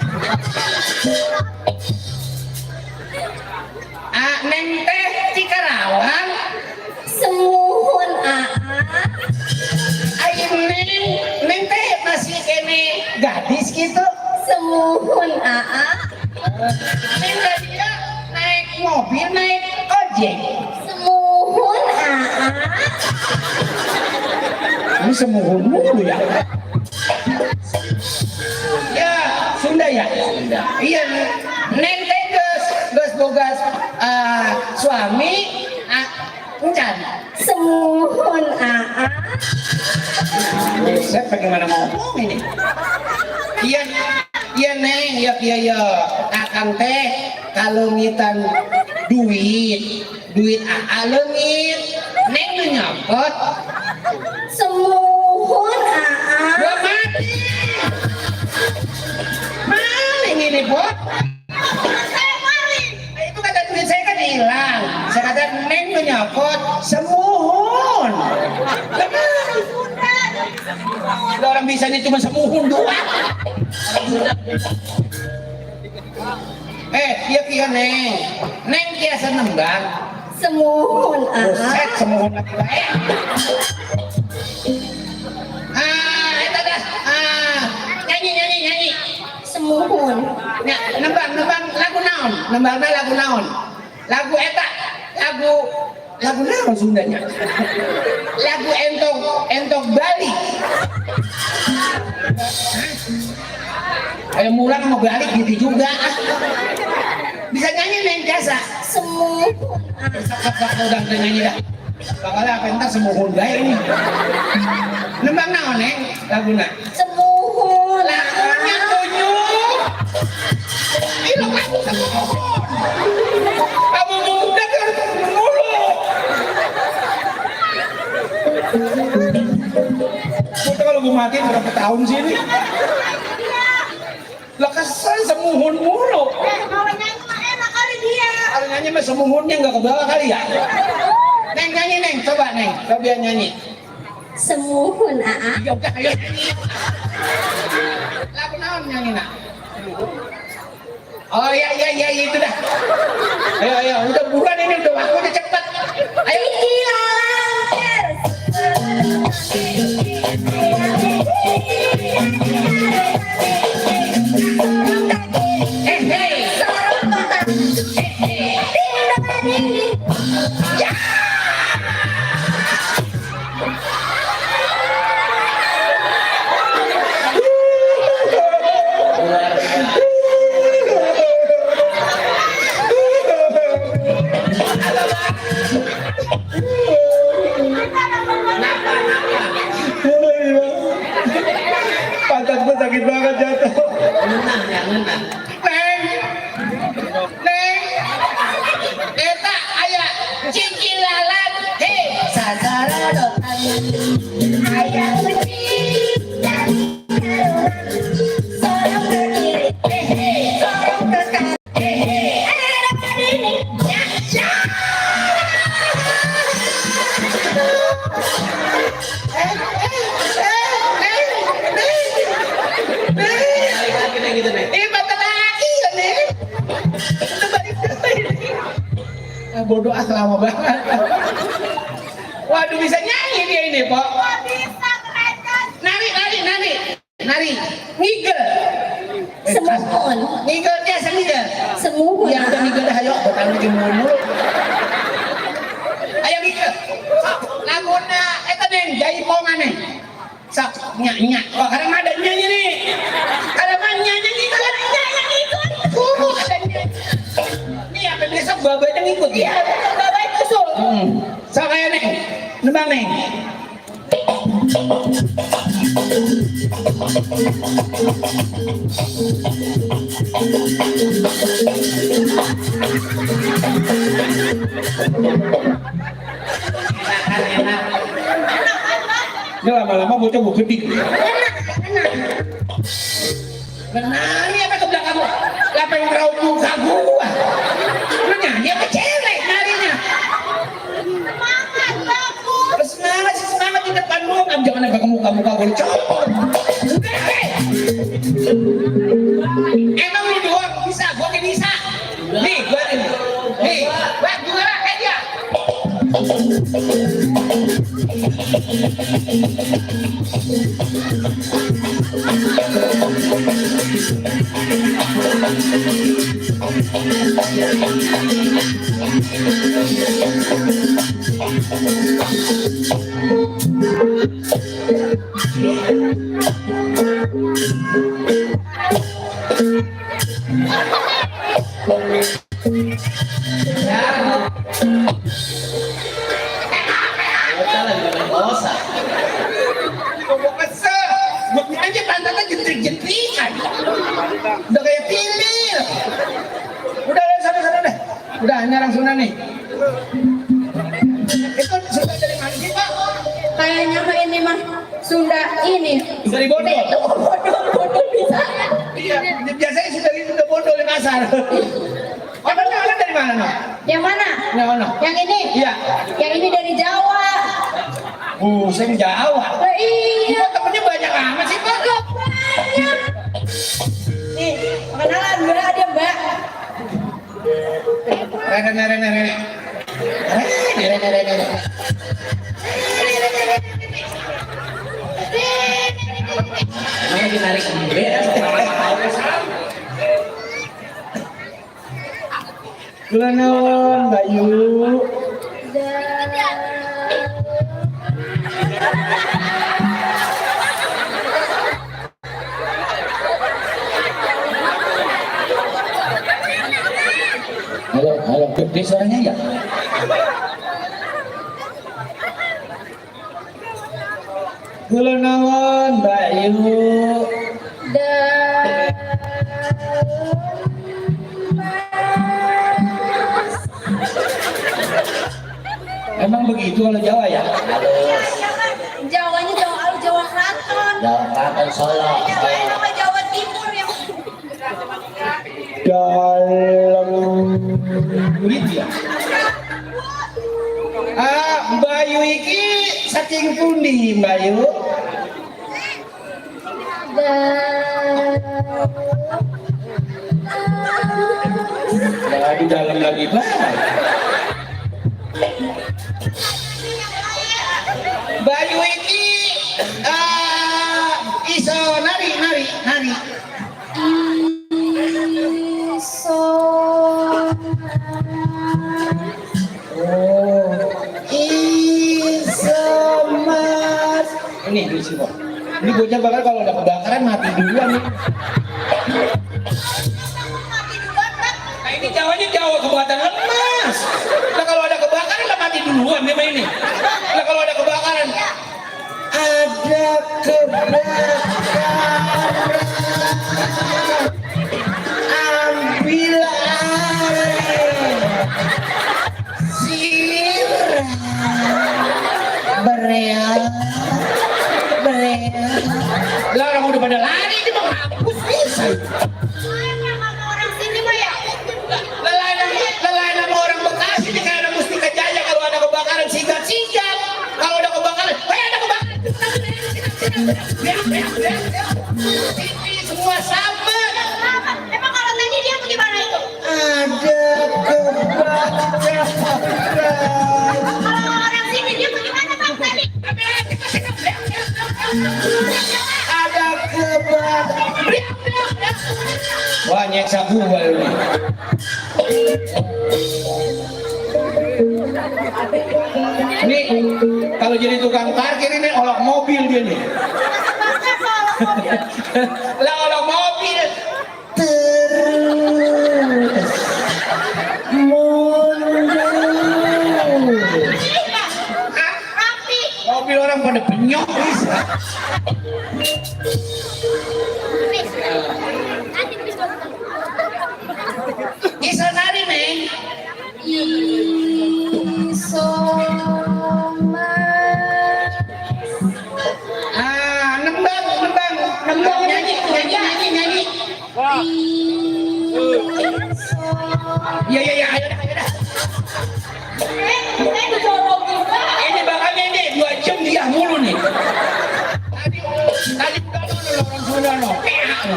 Neng teh Cikarawang. Semuhun Ayo neng teh masih kene gadis gitu. Semuhun Neng tadi naik mobil naik ojek. Semuhun Ini semuhun mulu ya. Ya Sunda ya. Iya neng teh geus bogas suami encan. Semuhun Saya bagaimana ngomong ini? Iya neng, iya. Akang teh kalungitan duit leungit. Neng nu nyopot. Semuhun Gua mati. Mana ini bot? Saya mari. Itu kata duit saya kan hilang. Saya kata neng nu nyopot semuhun. Ada orang bisanya cuma semuhun doang. Iya neng. Neng biasa nembang. Semuhun Buset semuhun lagi baik. Eta dah. Nyanyi. Semuhun Nembang lagu naon? Nembangna lagu naon? Lagu eta. Lagu naon Sundanya? Lagu entok Bali. Kayak mulang mau balik gitu juga. Bisa nyanyi neng jasa. Semuhun Udah nyanyi dah. Bakal apa entar semuhun bae ini. Nembang naon neng laguna? Semuhun Lagunya tunjuk. Ini lagu semuhun. Kamu muda kan mulu. Kita kalau gue mati berapa tahun sih ini? Lah kesan semuhun mulu. Mau nyanyi enak kali dia. Kalau nyanyi mah semuhunnya nggak ke bawah kali ya? Neng nyanyi neng, coba nyanyi. Semuhun Ya udah ayo nyanyi. Lagu naon nyanyi nak? Oh iya itu dah. Ayo udah buruan ini udah waktunya cepet. Ayo. Pantat gue sakit banget jatuh. Neng, eta aya cicilalan, sasaradotan, Aya kucing dari sorong berdiri, sorong berkat, ada berdiri, ya. Bodoh lama banget. Waduh bisa nyanyi dia ini, Pak. Bisa keren. Nari. Ngigel. Semuhun. Ngigel dia ngigel. Semuhun. Yang udah ngigel dah ayo, bukan lagi mulu. Ayo ngigel. Laguna eta neng jai pongan neng. Sak nyanyi. Wah, kadang ada nyanyi nih. Kadang nyanyi ngigel nyanyi ngikut. Ada nyanyi. Nih apa besok babanya ngikut ya? Bapak nyusul. So kayak neng, nembang neng. Enak. Ini lama-lama bocah gue gede. Menari apa ke belakang kamu? Apa yang raut muka gua? Lu nyanyi apa cewek narinya? Semangat bagus. Semangat di depanmu, jangan sampai ke muka-muka gue copot. Udah, Emang lu doang bisa, gua gak bisa. Nih, gua ini. Nih, Bang, gimana kayak dia? Gua kesel. Gua aja pantatnya jentrik-jentrikan. Udah kayak pilil. Udah sana deh. Udah nyerang Sunda nih. Itu Sunda dari mana sih, Pak? Kayaknya mah ini mah Sunda ini. Dari Bondol. Bodoh bisa. Iya, biasanya sih dari Sunda Bondol yang kasar. Orang dari mana, no? Yang mana? Yang mana? Yang ini? Iya. Yang ini dari Jawa. Saya Jawa. Lah iya. Kok temennya banyak amat sih, Pak? Kok banyak? Nih, kenalan Mbak, dia Mbak. Rene. Lagi narik Gulanon, Bayu. Halo, gede suaranya ya? Gulanon, Bayu. Emang begitu kalau Jawa ya? Jawanya Jawa Keraton. Jawa Keraton Solo. Yang nama Jawa Timur yang Dalam gitu ya? Bayu iki saking pundi, Bayu? Ya di dalam lagi, Pak. Bayu iki iso nari. Mas. Ini di sini. Ini bocah bakal kalau udah kebakaran mati duluan nih. Nah ini Jawanya Jawa kebakaran lemas. Nah kalau ada kebakaran lah mati duluan nih ini. Nah kalau ada kebakaran. Ada kebakaran. Ambil air. Siram. Bereal. Lah orang udah pada lari dia mau hapus bisa. orang sini mah ya. Lelain sama orang Bekasi nih kayak ada Mustika Jaya kalau ada kebakaran sigap. Kalau ada kebakaran, ada kebakaran. Ini semua sama. Emang kalau tadi dia gimana itu? Ada kebakaran. Kalau orang sini dia bagaimana Bang tadi? Ada kebakaran. Wah nyeksa gua lu. Nih kalau jadi tukang parkir ini olok mobil dia nih. Lah olok mobil terus mundur. Rapi. Mobil orang pada penyok bisa. Isa nari neng. Nembang nyanyi. Iya ayo dah. Ini bakal ini 2 jam dia mulu nih. Tadi udah orang no. PA no.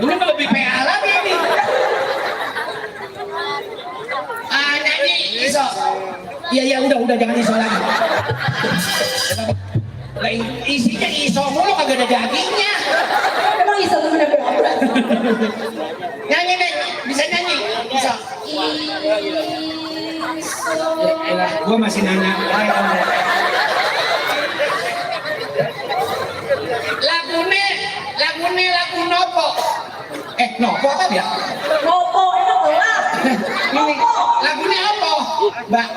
Ini mah lebih PA lagi ini. Ah, nyanyi iso. Iya udah jangan iso lagi. Lah isinya iso mulu kagak ada dagingnya. Emang bisa tuh bener berat. Nyanyi nih, bisa nyanyi. Bisa. Gua masih nanya. Lagu nopo. Nopo apa ya? Nopo itu gelap. Ini lagunya apa? Mbak.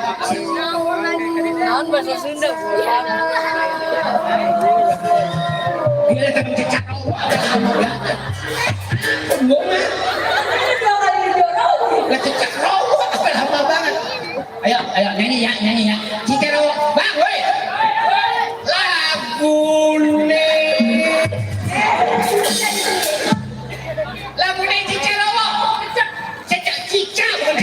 Naon bahasa Sunda, Bu? Dia datang cecak rawa. Gua mah. Ini dua kali didorong. Lah cecak rawa apa lama banget. Ayo nyanyi ya. Cecak rawa. Bang, woi. Lagune cecak rawa. Cecak bukan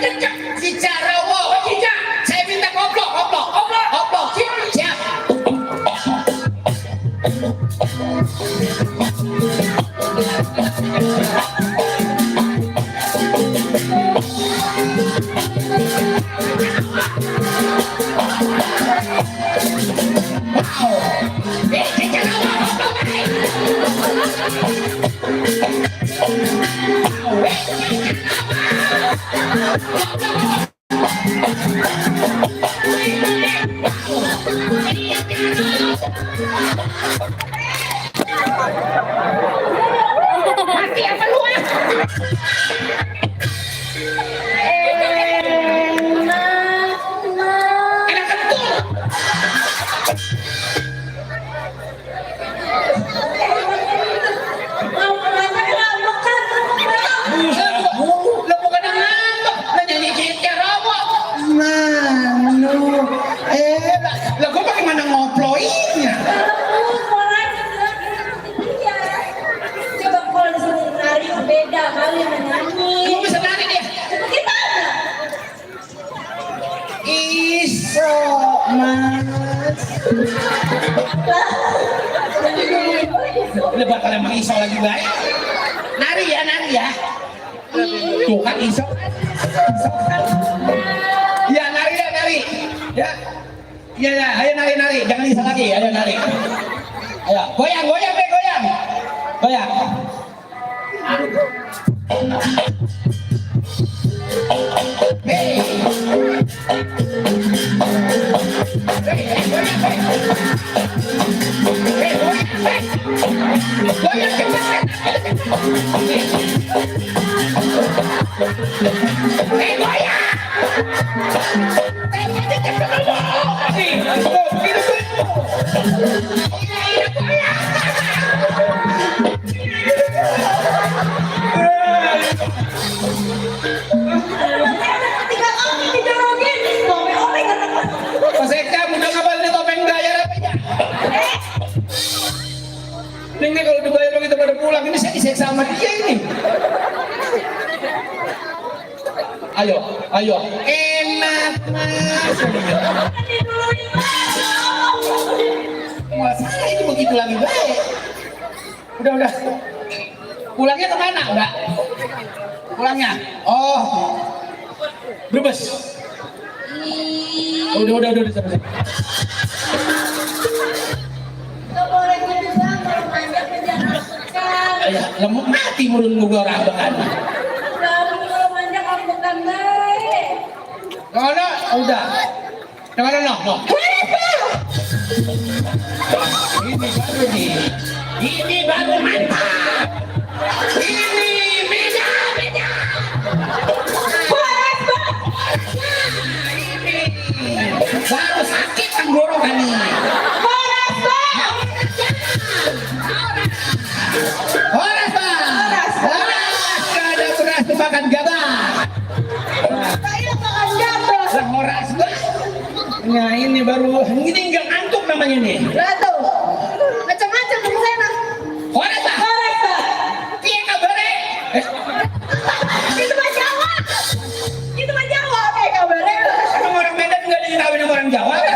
cecak. Cicak rawa. Cicak. Saya minta koplok. Siap. Cicak rawa. Mati apa lu ya? Enak betul. Lah bukan ngambek, lah nyanyi cicak rawa. Lah gua pakai mana ngoploinnya? Coba kalau disuruh nari beda kali menyanyi. Gua bisa nari dia. Seperti mana? Iso mas. Lebat kalau emang iso lagi baik. Nari ya. Tuh kan iso. Ya nari. Ya. Iya, ayo nari. Jangan iso lagi, ayo nari. Ayo, goyang. Goyang. Hey. Goyang cepat. Goyang. Ketika kami didorongin, ngomel-ngomel kata Mas Eka, udah ngapain ini topeng bayar apa ya? Ini kalau dibayar begitu pada pulang, ini saya diseksa sama dia ini. Ayo. Enak mas. Masa ini begitu lagi baik? Udah. Pulangnya kemana? Pulangnya? Oh, Brebes. Udah. Gak boleh gitu bang, kalau manjat penjara bukan. Ya, lemuk mati mulut gua orang banget. Kalau manjat kalau bukan baik. Udah. Yang mana no? Ini baru mantap. Ini beda. Baru sakit tenggorokan ini. Horas bang. Ada beras makan gabah. Saya makan jatuh. Horas bang. Nah ini baru ini nggak ngantuk namanya nih. Lah tuh, macam-macam dong saya mah. Horas bang. Korek bang. Iya kabarnya. Itu mah Jawa. Kayak kabarnya. Emang orang Medan nggak dikawin sama orang Jawa kan?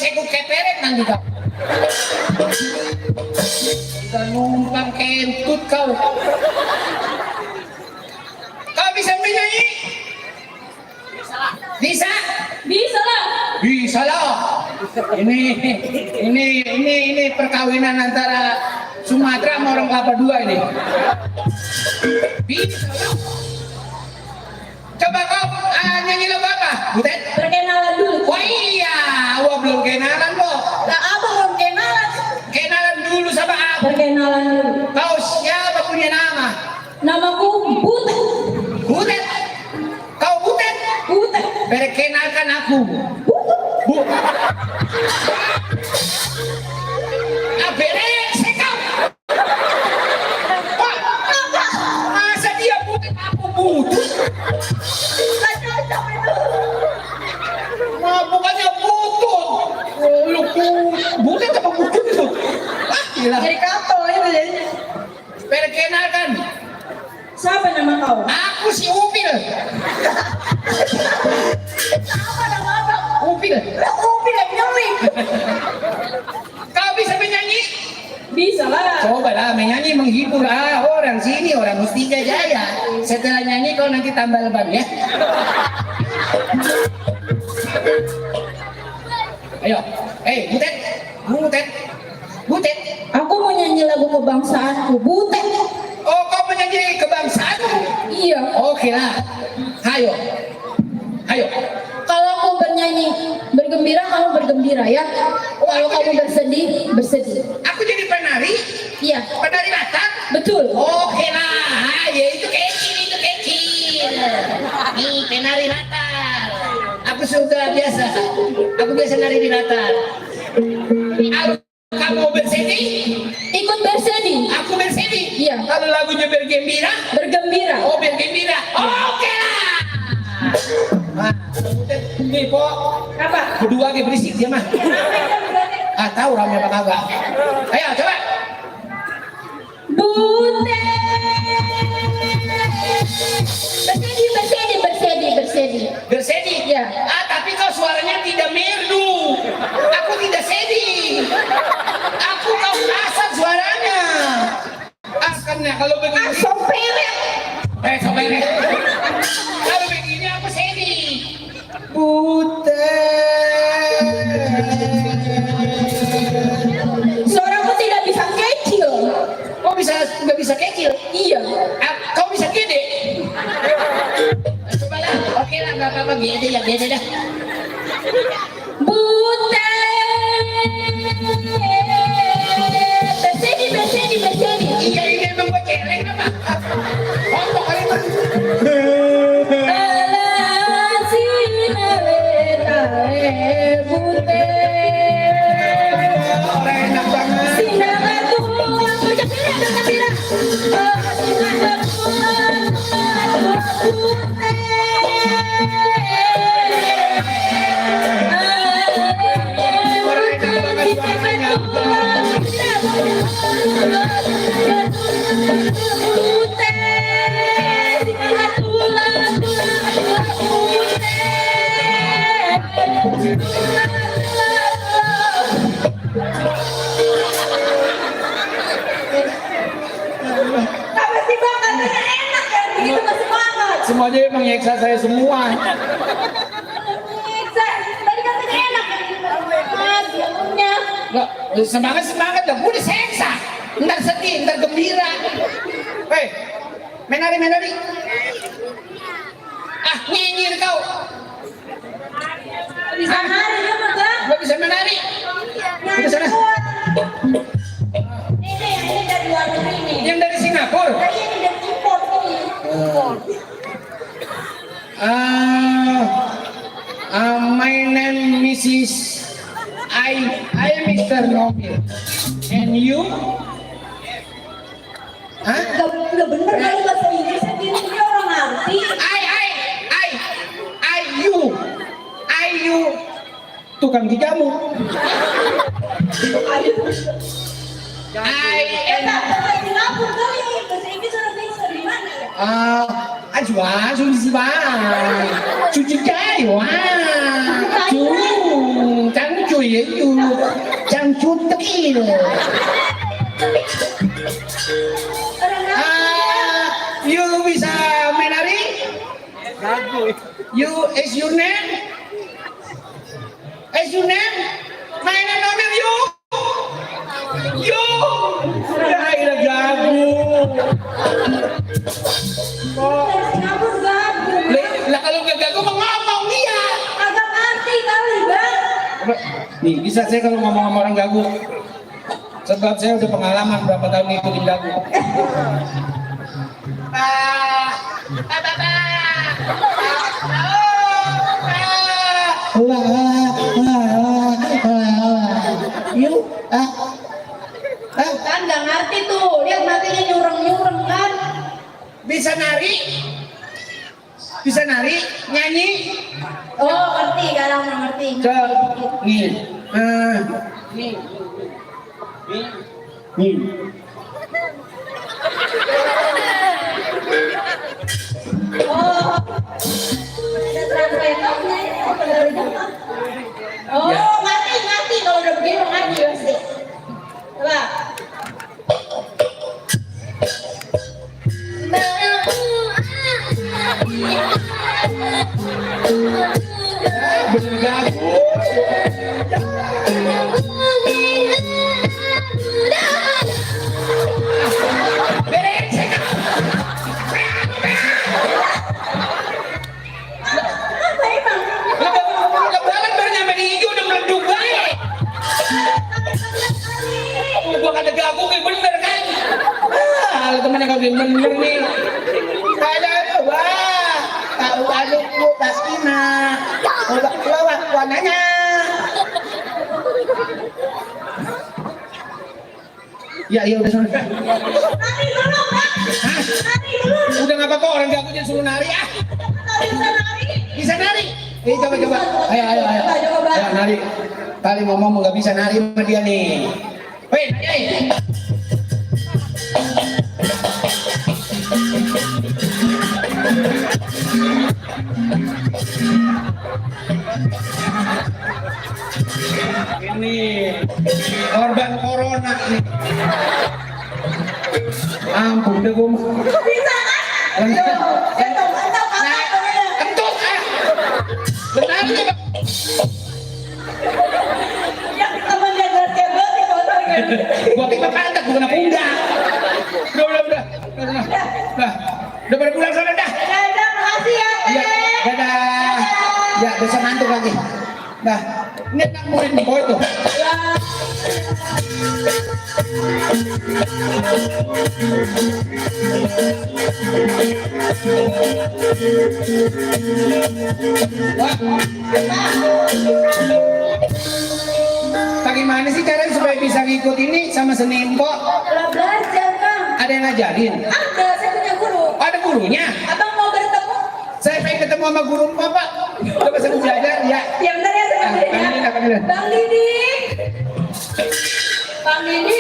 pakai ku keperet nanti kau. Udah numpang kentut kau. Kau bisa menyanyi? Bisa? Bisa lah. Bisa lah. Ini perkawinan antara Sumatera sama orang Kelapa Dua ini. Bisa lah. Coba kau nyanyi lagu apa, Butet? Perkenalan dulu. Wah iya, wah belum kenalan kok. Nah, abang belum kenalan. Kenalan dulu sama aku. Perkenalan dulu. Kau siapa punya nama? Namaku Butet. Butet. Kau Butet. Butet. Perkenalkan aku. Bu. Beresek kau. Wah, masa dia Butet aku Butet? Nggak cocok itu. Nah, bukannya Butut. Lu Butet apa Butut itu? Ah, gila. Jadi kapal itu jadi. Perkenalkan. Siapa nama kau? Aku si Upil. Apa nama abang? Upil. Upi lagi nyamik. Kau bisa menyanyi? Bisa lah. Coba lah menyanyi menghibur orang sini, orang Mustika Jaya. Setelah nyanyi kau nanti tambah lebam ya. Ayo, Butet, Butet, Butet. Aku mau nyanyi lagu kebangsaanku. Butet. Oh, kau menyanyi kebangsaan? Iya. Oke lah. Ayo, ayo. Kalau aku bernyanyi bergembira, kamu bergembira ya. Kalau kamu bersedih, bersedih. Aku jadi penari, Iya. penari latar. Betul. Oke lah, ya itu kecil. Nih penari latar. Aku sudah biasa. Aku biasa nari di latar. Kamu bersedih? Ikut bersedih. Aku bersedih. Iya. Kalau lagunya bergembira? Bergembira. Oh bergembira. Oke lah. Nah, nih kok Apa? berdua ke berisik dia mah. Tahu rame apa kagak? Ayo coba. Bersedih, bersedih, bersedih, bersedih. Bersedih? Iya. Tapi kau suaranya tidak merdu. Aku tidak sedih. Aku kau kasar suaranya. Karena kalau begini Soperet. sopere. Kalau begini aku sedih. Butet. Suaraku tidak bisa kecil. Kau nggak bisa kecil? Iya. Kau bisa gede? Coba lah. Oke lah, nggak apa-apa. Gede ya, gede dah. Bersedih, bersedih, bersedih. Iya, ini emang buat celeng apa? Kontok kali mah. Orang enak banget. Semuanya emang nyeksa saya semua. Nggak, semangat dah, gue diseksa. Ntar sedih, ntar gembira. Hei, menari. Nyinyir kau. Bisa nari ya, Mas? Gak bisa menari. Udah sana. Ini dari luar negeri nih. Yang dari Singapura. Kayaknya ini dari import nih. My name Mrs. I am Mr. Nobil. And you? Hah? Udah bener kali bahasa Inggris sendiri ini orang ngerti. You. Tukang dijamu. I am. Bahasa Singapura kali bahasa Inggris orang bisa di mana ya? Jual, cuci jai, wah, ya itu. Cangcut tekil. You bisa menari? You is your name? Is your name? Mainan nomor you? You? Ya gagu. Kamu gabung. Lah kalau nggak gagu mau ngomong dia. Agak ngerti kali, Bang. Nih bisa saya kalau ngomong sama orang gagu. Sebab saya udah pengalaman berapa tahun ngikutin gagu. You, Kan nggak ngerti tuh. Lihat matinya nyureng-nyureng kan. Bisa nari? Bisa nari? Nyanyi? Oh, ngerti. Kalau nggak ngerti. Nih. Nih. Nih. Oh. Ada translatornya. Oh, Ya. ngerti. Kalau udah begini ngerti pasti. Coba. Bener gagu. Apa emang? Lebaran baru nyampe di hijau udah meleduk baik. Gua kata gagu kayak bener kan? Lu temennya kau bener nih. Ada wah, tahu adukku Taskina. Lewat warnanya. Ya udah sana. Nari dulu, Pak. Nari dulu. Udah nggak apa-apa orang gagu jangan suruh nari ah. Nari bisa nari. Bisa nari? Coba. Ayo. Coba. Ayo nari. Kali ngomong nggak bisa nari sama dia nih. Woi, nari. Ini korban corona nih. Ampun deh gua. Bisa kan? Entong, Nah, kentut ah. Benar nih, Bang. yang teman dia kebel di kotor gitu. Gua kena pantat, gua kena pundak. Udah. Udah pada pulang sana dah. Dadah, makasih ya, Iya, Teh. dadah. Ya, bisa ngantuk lagi. Dah, ini anak murid di bawah itu. Ya. Wah. Bagaimana sih caranya supaya bisa ngikut ini sama seni Empok? Lah belajar, Kang. Ada yang ngajarin? Ada, saya punya guru. Ada gurunya? Abang mau bertemu? Saya pengen ketemu sama guru Empok, Pak. Coba saya mau belajar, ya. Yang benar ya, Ah, sebenarnya. Bang Didi. Bang Didi. Bang Didi.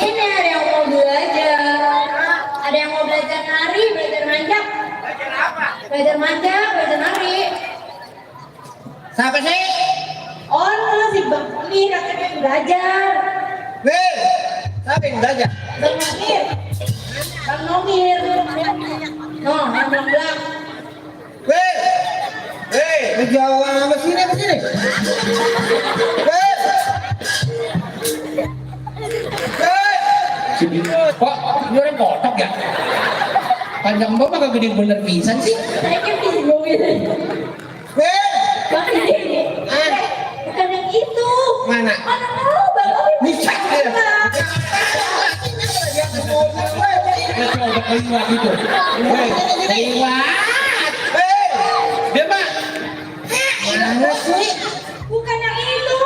Ini ada yang mau belajar. Ada yang mau belajar nari, belajar manjak. Belajar apa? Belajar manjak, belajar nari. Siapa sih? Oh, si Bang ini katanya belajar. Weh, siapa yang belajar? Bang Nomir. Bang Nomir. Oh, yang belang-belang. Weh, jauh apa sini? Weh. Kok ini orang kotok ya? Panjang Mbak mah gede bener pisan sih. Saya kan bingung ini. Weh, Bang Didi. Bukan yang itu. mana? Mana tahu Bang Nomir. Bisa ya? Ya coba keliwat gitu. Weh, keliwat. Weh, dia mah. Mana sih? Bukan yang itu.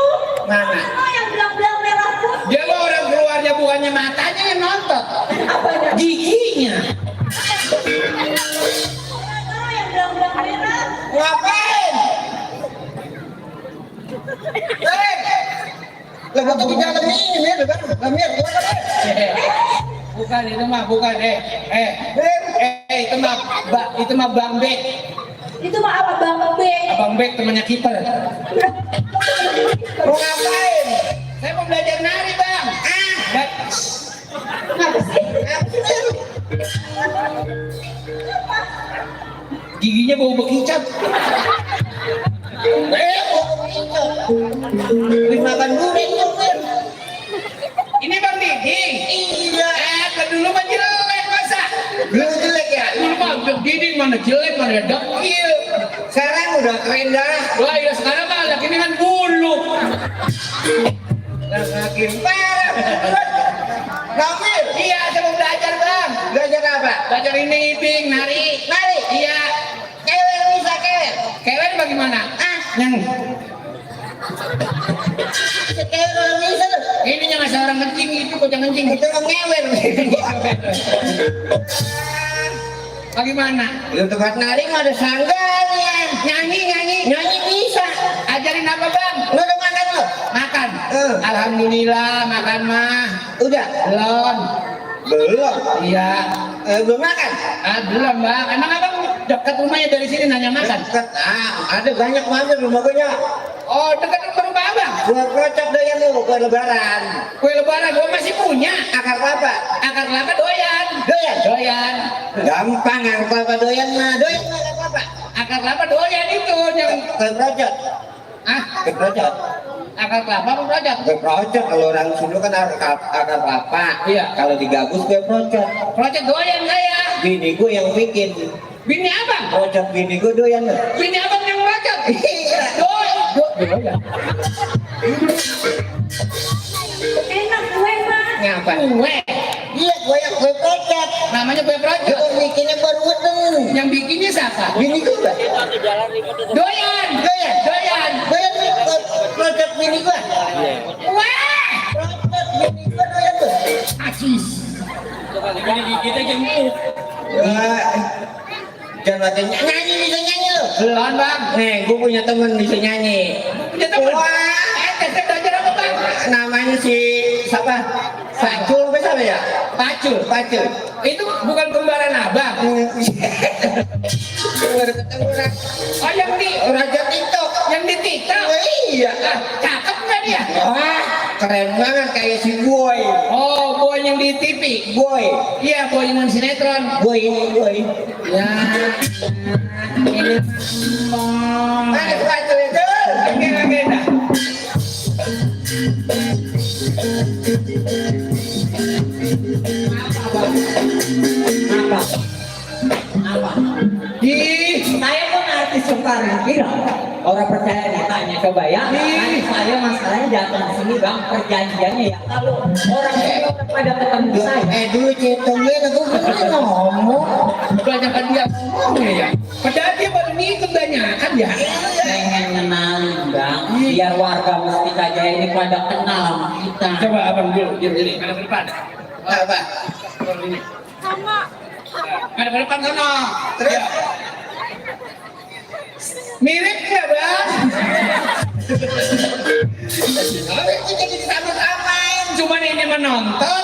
Mana? Oh, yang belang-belang merah putih. Dia mah orang keluarnya bukannya matanya yang nonton. Apanya? Giginya. Oh, yang belang-belang merah. Ngapain? Lah gua tuh di dalam ini, dalamnya bukan itu mah, bukan itu mah Bang Bek. Itu mah apa Bang Bek? Abang Bek temannya kiper. Bang Mau ngapain? Saya mau belajar nari bang. Kenapa sih? Giginya bau bekicot. Wih, makan durian tuh, Mir. Ini bang Didi. Iya. Dulu mah jelek masa. Lu jelek ya? Dulu mah Didi mana jelek mana dekil. Sekarang udah keren dah. Wah ya sekarang mah laki ini kan bulu. Makin parah. Kamil, Iya saya mau belajar bang. belajar apa? Belajar ini ibing nari. Nari. Iya. Kewer bisa kewer. Kewer bagaimana? Yang Kewer orang bisa tuh. ini yang asal orang kencing itu kocang kencing. Itu orang ngewer. Bagaimana? Lu tempat nari mah ada sanggarnya. Nyanyi. Nyanyi bisa. Ajarin apa bang? Lu udah makan lu? Makan. Eh. Alhamdulillah makan mah. Udah. Belum. Belum. Iya. Belum makan. Belum bang. Emang abang dekat rumahnya dari sini nanya makan? Dekat. Ada banyak banget rumah gue. Oh dekat rumah abang. Gua kocok doyan lu ke lebaran. Kue lebaran gua masih punya. Akar kelapa. Akar kelapa doyan. Doyan. Doyan. Gampang akar kelapa doyan mah. Doyan mah akar kelapa. Akar kelapa doyan itu yang Keprojot. ah Keprojot. akar kelapa apa project? Keprojot kalau orang Sunda kan akar kelapa. Iya. Kalau digabus keprojot. Project doyan saya. Bini gue yang bikin. Bini abang. Projot bini gue doyan loh. Bini abang yang project. Iya. Doyan. Enak gue mah. Ngapa? Kue. Iya, gue yang kue projot. Namanya kue project. Gue bikinnya baru wedeng. Yang bikinnya siapa? Bini gue. Doyan. Doyan. Doyan. Doyan nih projot bini gue. Wah. Projot bini gue doyan tuh. Asis. Kita jemput. Wah. Jangan lagi nyanyi, bisa nyanyi lo. Belum bang. Nih, gue punya temen bisa nyanyi. Punya teman. Wah. Saya belajar apa bang? Namanya si siapa? Pacul apa siapa ya? Pacul. Pacul. Itu bukan kembaran abang. Baru ketemu orang. Oh yang di Raja TikTok. yang di TikTok. Iya. Ah, cakep nggak dia? Wah, keren banget kayak si Boy. Oh, boy yang di TV. Boy. Iya, boy yang sinetron. Boy ini Boy. Ya. Ini Mana si Pacul itu? Oke, dah. Apa? Apa? Ih, Saya pun artis sekarang bilang orang percaya ditanya coba ya. Kan saya masalahnya datang sini bang perjanjiannya ya. Kalau orang itu pada ketemu saya. Dulu cetongnya aku belum ngomong. kebanyakan dia ngomongnya ya. Padahal dia baru ngikut banyakan ya. Pengen kenalin bang. Biar warga Mustika Jaya ini pada kenal sama kita. Coba abang dulu, diam diri, ada ke depan. Apa? Ada ke depan sana. Terus? Ya. Mirip nggak bang? Tapi itu jadi sama-samain. Cuman ini menonton,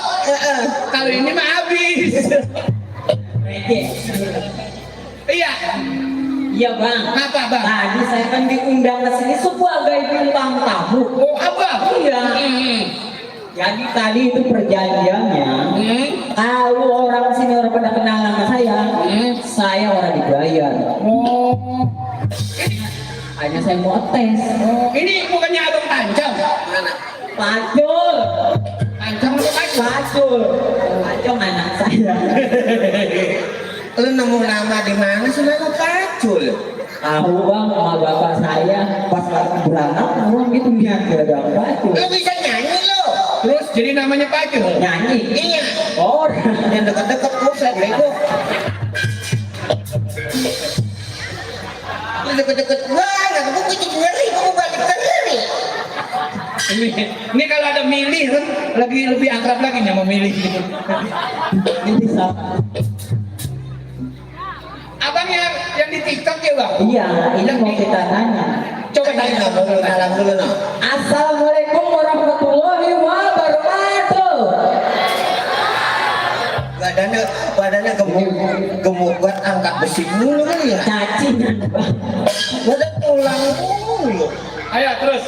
kalau ini mah habis. Oke. Iya. Iya bang. Apa bang? Tadi saya kan diundang ke sini sebagai bintang tamu. Oh apa? Iya. Jadi tadi itu perjanjiannya. Kalau orang sini orang pada kenal nama saya orang dibayar. Oh. Hanya saya mau tes. Oh, ini bukannya abang Pancong? Mana? Pacul, Pancong atau Pancong? pacul, pacul anak saya. Lu nemu nama di mana sih nama Pacul? Tahu bang, sama bapak saya pas lagi beranak orang itu nyanyi ada pacul. Lu bisa nyanyi lo? Terus jadi namanya Pancong? Nyanyi. Iya. Orang. Yang deket-deket pusat bego. Lu deket-deket banget, gue jadi ngeri, gue balik ke ngeri. Ini kalau ada milih kan lebih akrab lagi sama milih gitu. Ini sama. Abang yang di TikTok ya bang? Iya, ini mau kita tanya. Coba tanya dong. Salam dulu no. Assalamualaikum warahmatullahi wabarakatuh. Badannya gemuk buat angkat besi mulu kali ya. Cacing. Badan tulang mulu. Ayo terus.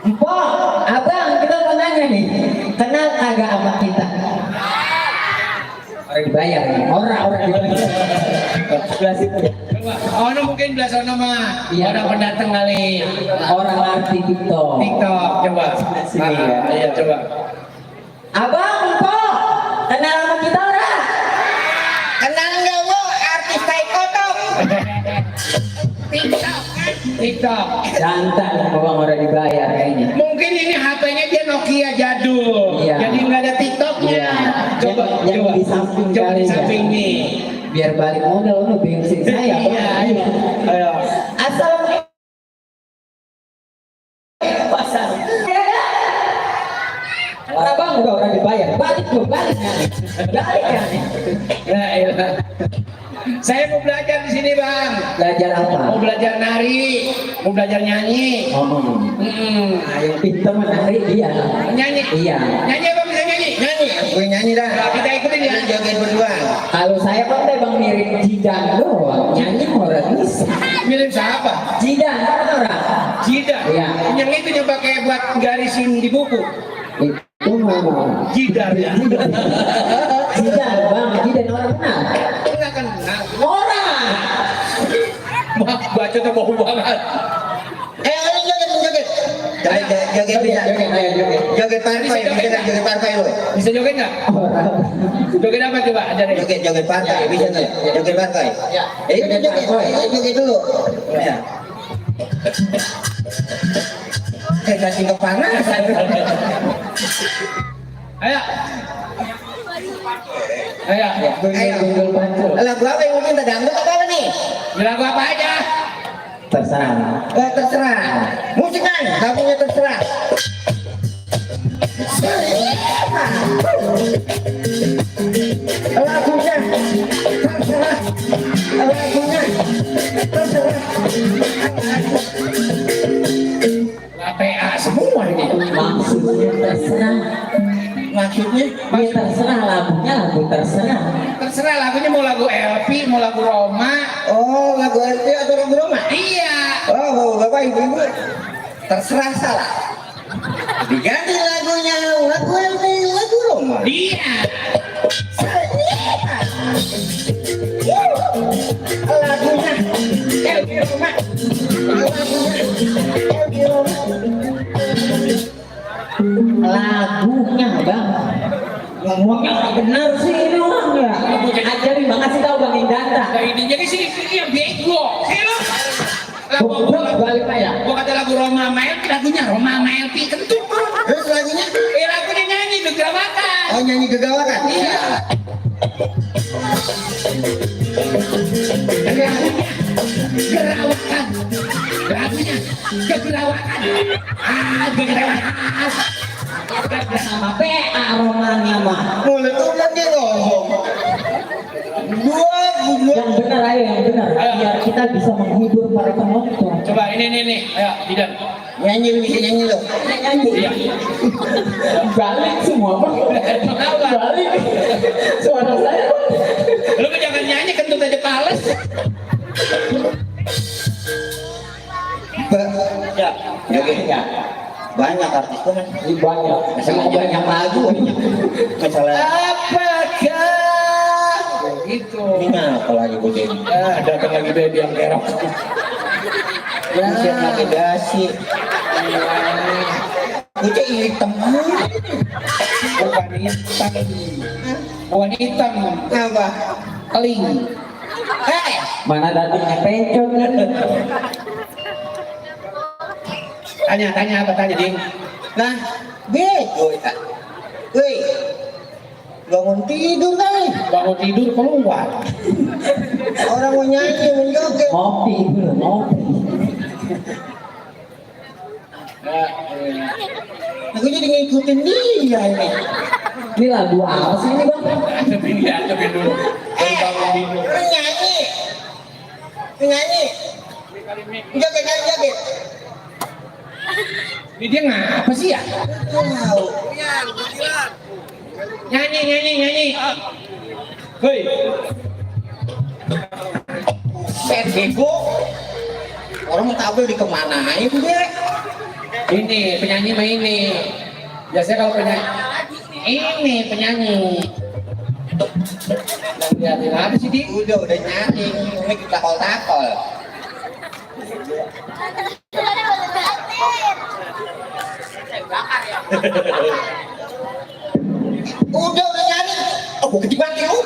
Empok, abang, kita mau nanya nih, kenal kagak sama kita? Orang dibayar nih, orang dibayar. Sebelah situ ya. Oh, no, mungkin belas ono mah. Iya. Orang pendatang kali. Orang arti TikTok. TikTok coba. Sini ya. Iya coba. Abang, empok, kenal sama kita orang? Kenal nggak lo artis tai kotok? TikTok. Jantan abang orang dibayar kayaknya. Mungkin ini HP-nya dia Nokia jadul. Iya. Jadi nggak ada TikToknya. Iya. Coba Yang coba. di samping Coba kali di ya. samping nih. Biar balik modal lu bensin saya. Iya, iya. Ayo. Assalamualaikum. Pasar. Abang udah orang dibayar. Balik lu, balik ya. Balik ya. Ya, iya. Saya mau belajar di sini, Bang. Belajar apa? Mau belajar nari, mau belajar nyanyi. Nah, yang pintar menari dia. Nyanyi. Iya. Nyanyi apa bisa nyanyi? Nyanyi. Gue nyanyi dah. Nah, kita ikutin ya. Lu joget berdua. Kalau saya kan bang mirip Jidan doang. Nyanyi orang bisa. Mirip siapa? Jidan kan orang. Jidan. Iya. Yang itu yang pakai buat garisin di buku. Itu mau. Jidar ya. Jidan bang, Jidan orang kenal. Enggak kenal. Orang. Wah, baca tuh bau banget. Lu joget, lu joget. Joget bisa. Ayo joget. Joget partai, bisa nggak joget partai lo? Bisa joget nggak? Orang. Joget apa coba? Ajarin. Joget partai, bisa nggak? Joget partai. Ya. Udah joget, joget dulu. Ya. Kasih kepanasan. Ayo. Ayo. Gundul pancul. Lagu apa yang mungkin dangdut atau apa nih? Lagu apa aja? Terserah. Terserah. Musik kan, lagunya terserah. Lagunya terserah. Lagunya terserah. PA semua ini. Maksudnya terserah. Maksudnya? Ya terserah lagunya lagu terserah. Terserah lagunya mau lagu LP, mau lagu Roma. Oh, lagu LP atau lagu Roma? Iya. Oh, bapak ibu-ibu terserah salah. Diganti lagunya lagu LP, lagu Roma. Iya. Lagunya LP Roma. Lagunya bang. Ngomongnya nggak benar sih ini orang ya. Ajarin bang, kasih tahu bang Indanta. Nah, ini jadi sih yang bego. Sih lo. Lagu Balik ya. gua kata lagu Roma sama LP, lagunya Roma sama LP kentut. Terus lagunya? Lagunya nyanyi gegerawakan. Oh, nyanyi gegawakan. Iya. Lagunya gerawakan. Lagunya gegerawakan. Gegerawakan. Sama PA romanya mah. Mulut udah dia ngomong. Dua. Yang benar ayo yang benar. Biar kita bisa menghibur para penonton. Coba ini nih. Ayo, tidak. Nyanyi lu bisa nyanyi lu. Nyanyi. Iya. Balik semua bang. Balik. Suara saya bang. Lu mah jangan nyanyi kentut aja pales. Ya. Ya. Banyak artis tuh kan. Ini banyak. Sama banyak lagu. Masalah. Apakah gitu? Ini apa lagi begini? Datang lagi baby yang kerok. Siap pakai dasi. Udah hitam. Bukan hitam. Bukan hitam. Apa? Keling. Mana datangnya pencot. Tanya apa tanya ding? Nah, bego ya. Woi, bangun tidur kali. Bangun tidur keluar. Orang mau nyanyi, mau joget. Ngopi belum ngopi. Aku jadi ngikutin dia ini. Ini lagu apa sih ini bang? Adepin dulu. Bangun tidur. Lu nyanyi. Nyanyi. Joget. Ini dia ngapa sih ya? Wow. Nyanyi. Hei. Bego. Orang mau tampil di kemana itu dia? Ini penyanyi mah ini. Biasanya kalau penyanyi ini penyanyi. Lihatin apa sih di? Udah nyanyi, ini kita takol. Udah nyanyi. Oh, gede banget lu.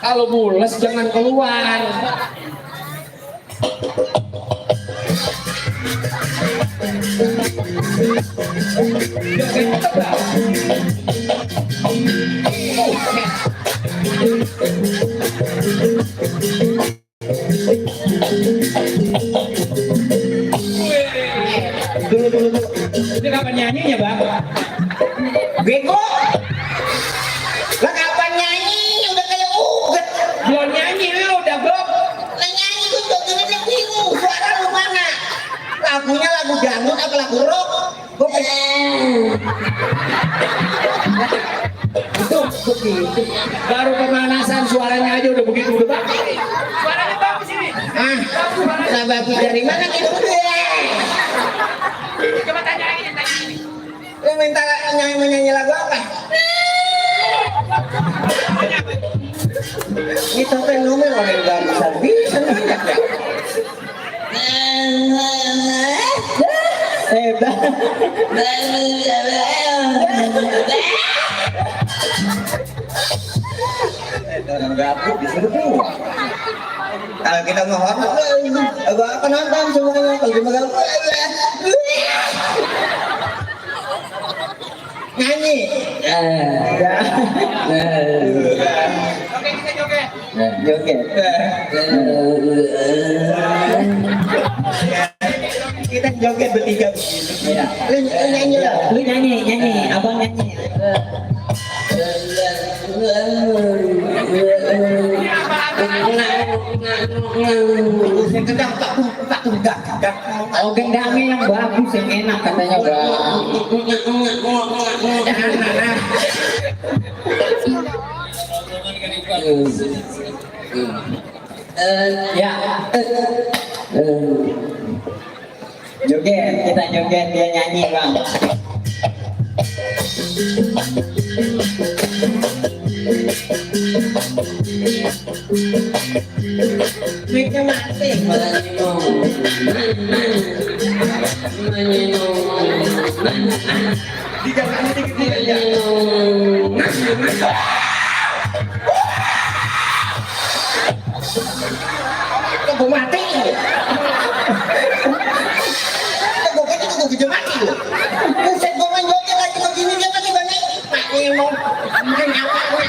Kalau mules jangan keluar. Dulu. Ini kapan nyanyinya, Bang? Bego. Lah kapan nyanyi? Udah kayak uget. Belum nyanyi lu udah belum? Lah nyanyi tuh jadi bingung. Suara lu mana? Lagunya lagu dangdut apa lagu rock? Gue Itu begitu. Baru pemanasan suaranya aja udah begitu udah bagus. Suaranya bagus ini. ah, lah babi dari mana gitu? Coba tanya lagi tanya ini. Lu minta nyanyi lagu apa? Ini topeng ngomel orang yang bisa nih. Hebat. Orang gabut disuruh. Kalau kita mau hormat, gua akan nonton semuanya. Kalau di Magal, nyanyi. Oke kita joget. Joget. Kita joget bertiga. Ya. Lu nyanyi lah. Lu nyanyi, abang nyanyi. Yang kedang tak tunggak. Oh, gendangnya yang bagus, yang enak katanya, Bang. Ya. Joget, kita joget, dia nyanyi, Bang. Mic-nya mati. Dijalannya dikit aja. Kok gua mati? Kok gua itu gua mati lu. Buset gua main joget lagi begini dia mati banget. Mati mau main apa gue.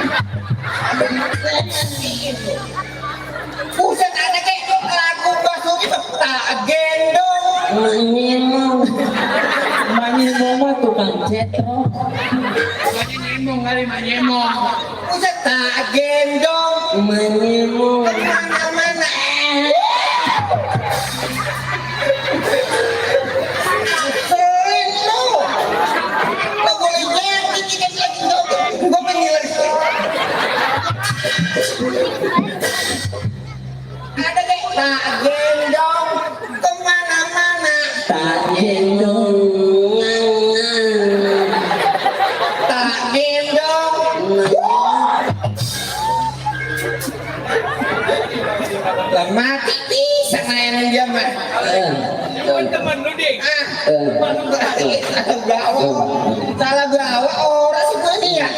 Buset ada kayak lagu Basuki tak gendong. Manyemong mah tukang cetro. Nyemong kali mah nyemong. Buset tak gendong. Manyemong. Mana-mana. Sering lu. Lo boleh nyanyi dikit lagi joget. Gua pengen lagi. Ada kayak tak gendong kemana-mana. Tak gendong. Tak gendong. Lah mati bisa main dia mah. Teman-teman lu deh. Salah gawa orang sih gua nih ya.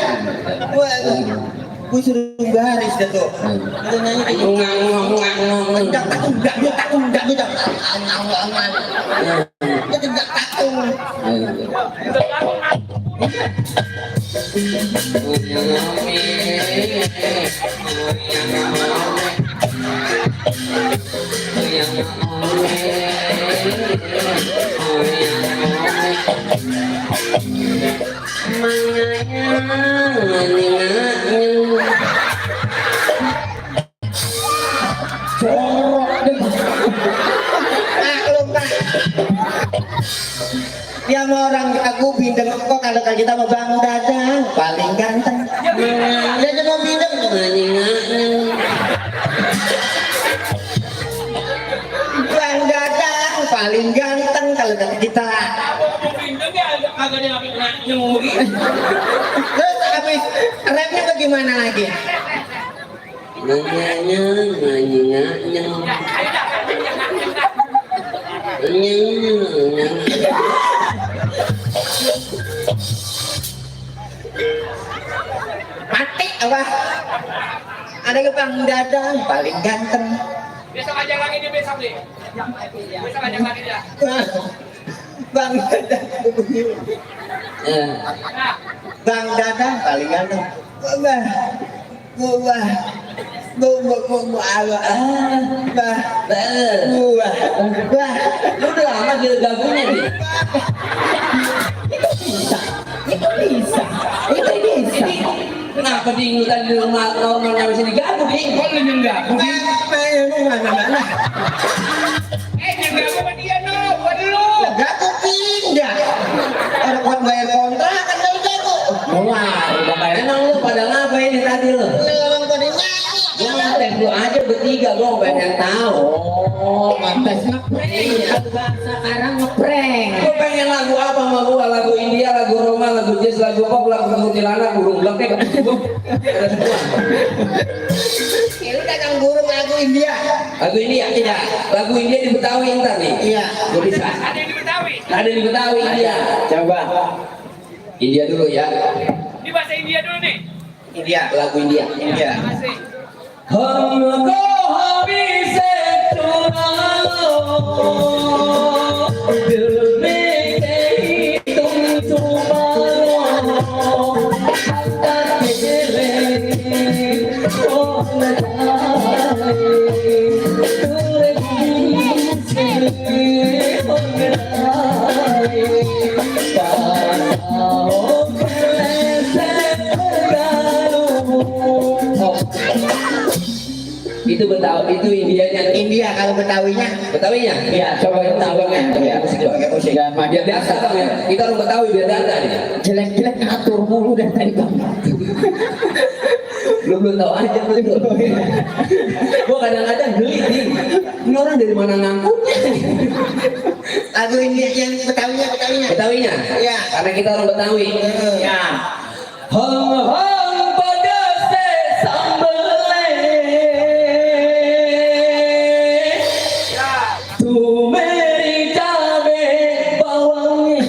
Gua suruh baris dah tuh. Udah nyanyi enggak dia mau orang aku bindeng kok kalau kita mau Bang Dadang paling ganteng. Dia cuma bindeng. Bang Dadang paling ganteng kalau kata kita. dia ngomong begitu. Terus habis rapnya bagaimana lagi? Mati apa? Ada ke Bang Dadang paling ganteng. Besok ajak lagi dia besok nih. Besok ajak lagi dia. Bang Dadang. Bang Dadang paling ganteng. Gua Lu udah lama jadi gabungnya nih. Itu bisa. Kenapa di hutan di rumah normalnya bisa digabung nih? Kok lu nyenggak? mana? Nyenggak sama dia no, buat dulu. Gak aku pindah. Orang buat bayar kontrakan dari jago. Wah, udah kayak emang lu pada ngapain nih tadi lu? Orang pada nyanyi. Gua ngantek lu aja bertiga, gua pengen tahu. Oh, mantas ngeprank. Sekarang ngeprank. Gua pengen lagu apa sama gua? Lagu India, lagu Roma, lagu jazz, lagu pop, lagu kuntilanak, burung blok kayak gitu. Ada semua. Lu dagang burung lagu India. Lagu India tidak. Lagu India di Betawi entar nih. Iya. Gua bisa. Ada yang di Betawi. Ada di Betawi India. Coba. India dulu ya. Di bahasa India dulu nih. India. Lagu India. India. Terima kasih. हमको हबी से चुरा लो दिल में कहीं तुम छुपा लो हत्या तेरे को न जाए तेरे से हो जाए बताओ कैसे itu Betawi, itu Indianya. India kalau Betawinya. Betawinya? Iya, coba kita abangnya. Ya, musik ya, biar biasa bang ya. Kita orang Betawi biar dandan nih. Jelek-jelek ngatur mulu dari tadi bang. Lu belum tahu aja belum. Gua kadang-kadang geli nih. Ini orang dari mana ngangkutnya? Lagu India yang Betawinya. Betawinya? Iya. Karena kita orang Betawi. Ya. Hong pada se sambale tu meri jabe bawang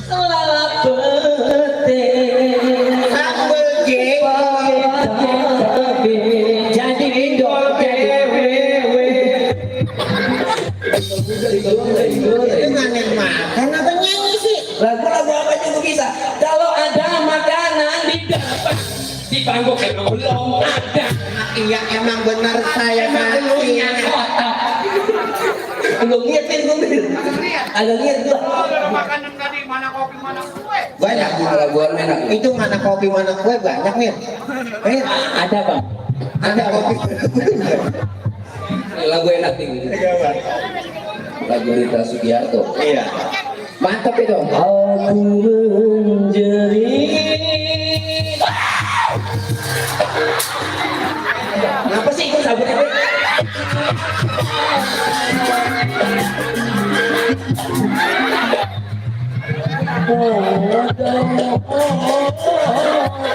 lapete Sambal jadi indol kewewe itu ngamen makan apa nyanyi sih? lagu-lagu apa juga bisa kalau ada makanan didapat di panggung belum ada Iya emang benar saya mati. belum lihat agak lihat gua Kalau makanan tadi mana kopi mana kue. Banyak. lagu enak Itu mana kopi mana kue banyak Mir. Mir. ada bang Ada kopi. lagu enak nih lagu Rita Sugiarto Iya. mantap itu aku menjerit kenapa sih kok sabut itu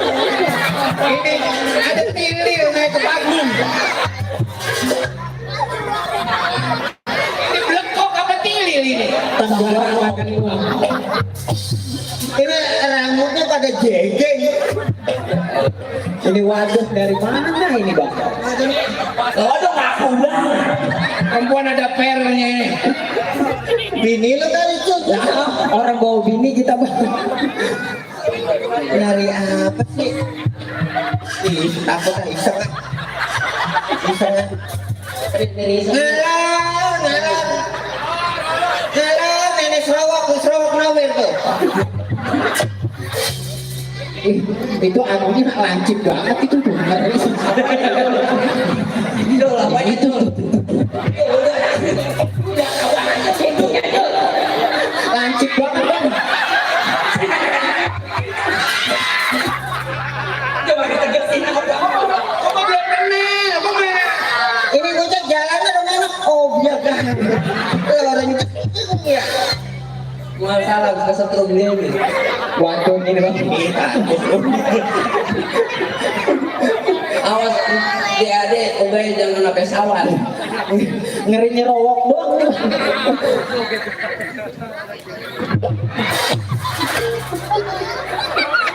Ini ada tilir naik ke panggung. Ini blekok apa tilir ini? Tanggalan makan itu. Ini rambutnya pada jegeng. Ini waduh dari mana ini bang? waduh ngaku dah Perempuan ada pernya ini. Bini lu kali Cuk. Orang bawa bini kita bang. Nyari apa sih? Ih, takut ah iseng. Iseng. Ngalah, nenek Sarawak nawir tuh. Itu anunya lancip banget itu tuh. Udah lah Pak, itu Lancip banget bang. coba ditegesin apa Kok belum kenal? Apa belum? Ini bocah jalannya dong enak. Oh, biar kan. Orang ya. setrum dia nih. Waduh ini bang. Awas adik obey jangan sampai sawan. Ngeri nyerowok doang nih.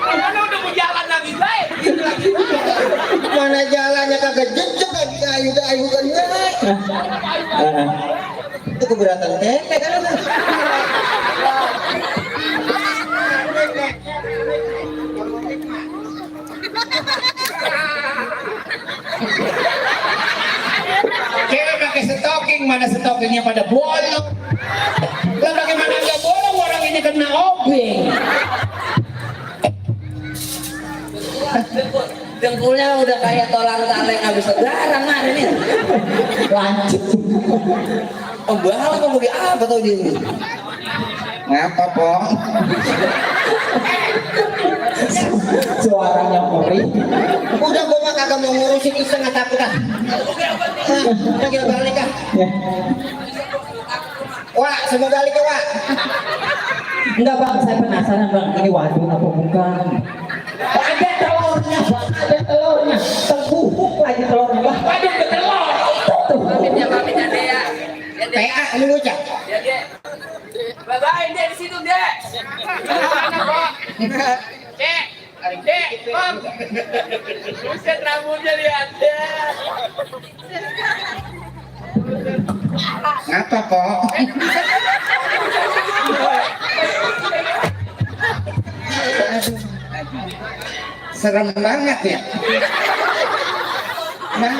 Mana udah mau jalan lagi baik. Mana jalannya kagak jejak lagi kayu kan ya. Itu keberatan tete kan. Cewek pakai stocking, mana stockingnya pada bolong. Lah bagaimana nggak bolong orang ini kena obeng. Dengkulnya udah kayak tolang taleng habis lebaran nah ini. Lanjut. Oh bahal kamu bagi apa tau dia? Ngapa, Pok? Suaranya ngeri. Udah gua mah kagak mau ngurusin iseng takut ah. Udah kita balik ah. Ya. Wah, semua balik ya, Wak. Enggak bang, saya penasaran bang. Ini waduk apa bukan? Ada telurnya bang, ada telurnya. Terbubuk lagi telurnya bang. Waduh, ketelor. Tuh. Pamit ya deh ya. PA ini bocah. Ya deh. Bye bye deh di situ deh. Cek, Dek, Bang. Buset rambutnya lihat deh. Ngapa, Pok? Serem banget ya. Nah,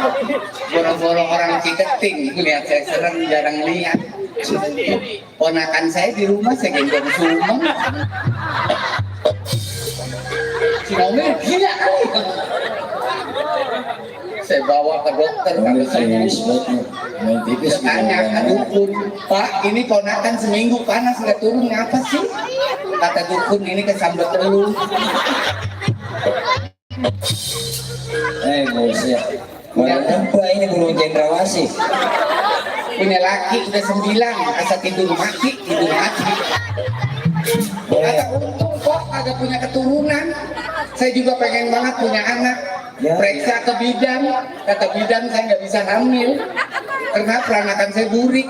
borong-borong orang Ciketing lihat saya serem jarang lihat. Ponakan saya di rumah saya gendong Sumong. Si Naomi gila kali. Saya bawa ke dokter kalau saya tanya ke dukun, Pak ini ponakan seminggu panas nggak turun ngapa sih? Kata dukun ini kesambet telur. Buset. Mana nampak ini burung cendrawasih. Punya laki udah 9, asal tidur mati. Kata untung kok agak punya keturunan. Saya juga pengen banget punya anak. Ya. Periksa ke bidan, kata bidan saya nggak bisa hamil karena peranakan saya burik.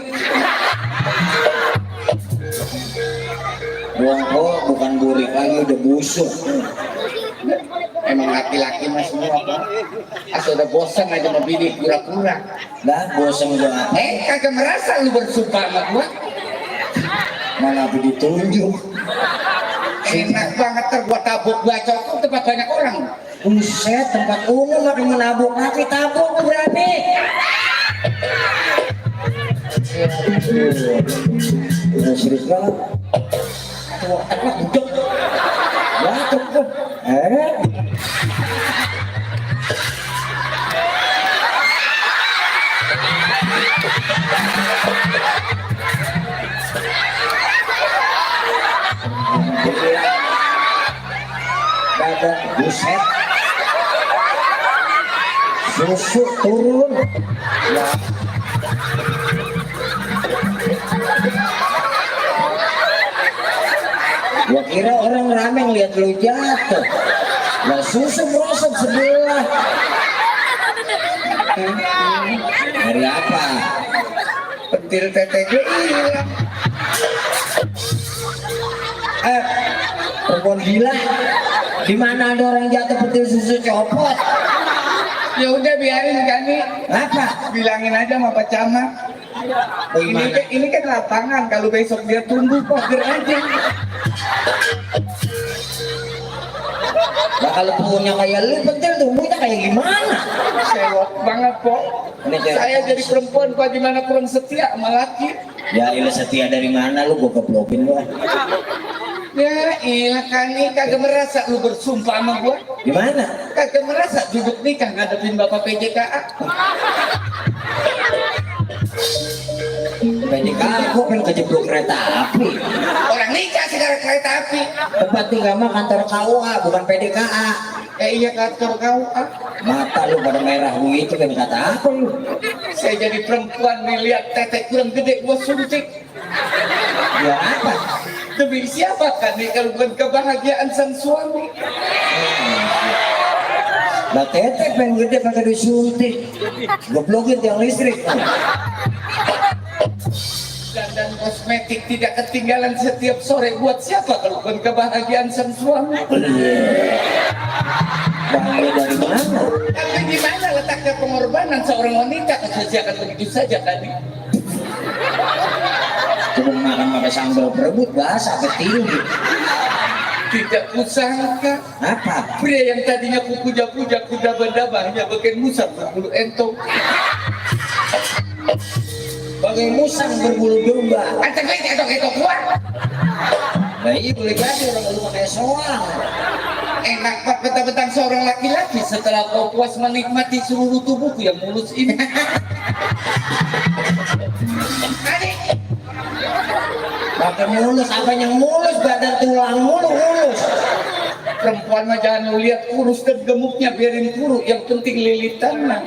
Bukan burik lagi udah busuk. Emang laki-laki mah semua kok. Asal udah bosan aja mau bini pura-pura. Dah bosan udah apa? Kagak merasa lu bersumpah sama gua. Mana aku ditunjuk. Enak banget gua tabuk bacot tuh tempat banyak orang. Buset, tempat umum makin menabuk lagi tabuk tuh berani. Udah serius banget. Tuh, apa budek. Batuk tuh. Badan buset. Susu turun. Ya. Gua kira orang rame ngeliat lu jatuh. Lah susu merosot sebelah. Dari apa? Pentil tete gue hilang. Perempuan gila. Di mana ada orang jatuh petil susu copot? Ya udah biarin Gani. Apa? Bilangin aja sama Pak Camat. Ini kan lapangan, kalau besok dia tumbuh pagar aja. Nah kalau tumbuhnya kayak lu petil tumbuhnya kayak gimana? Sewot banget kok. Ini kayak- Saya jadi perempuan Pak gimana kurang setia sama laki. Ya ilah setia dari mana lu gua keplokin gua. Ya iya Kani kagak merasa lu bersumpah sama gua. Gimana? Kagak merasa duduk nikah ngadepin Bapak PJKA. PJKA gua kan kejeblok kereta api. Orang nikah sekarang kereta api. Tempat tinggal mah kantor KUA bukan PDKA. Iya kantor kau. Mata lu pada merah begitu kan kata apa lu? Saya jadi perempuan nih lihat tete kurang gede gua suntik. Ya apa? Demi siapa kan nih kalau bukan kebahagiaan sang suami? Lah tetek pengen gede pakai disuntik. Goblokin tiang listrik. Dan kosmetik tidak ketinggalan setiap sore. Buat siapa kalau bukan kebahagiaan sang suami? Bahagia dari mana? Tapi di mana letaknya pengorbanan seorang wanita kesusiakan begitu saja tadi? Cuma makan pakai sambal berebut bahasa ketinggi. Tidak kusangka Apa? pria yang tadinya kupuja-puja kuda berdabahnya bagian musang berbulu entong. Bagai musang berbulu domba. Antek lagi etok kuat. Nah ini boleh jadi orang lu pakai soang. Enak pak betang-betang seorang laki-laki setelah kau puas menikmati seluruh tubuhku yang mulus ini. Adik, Pakai mulus, apa yang mulus? Badan tulang mulus. perempuan mah jangan lu lihat kurus dan gemuknya, biarin kurus, yang penting lilitannya.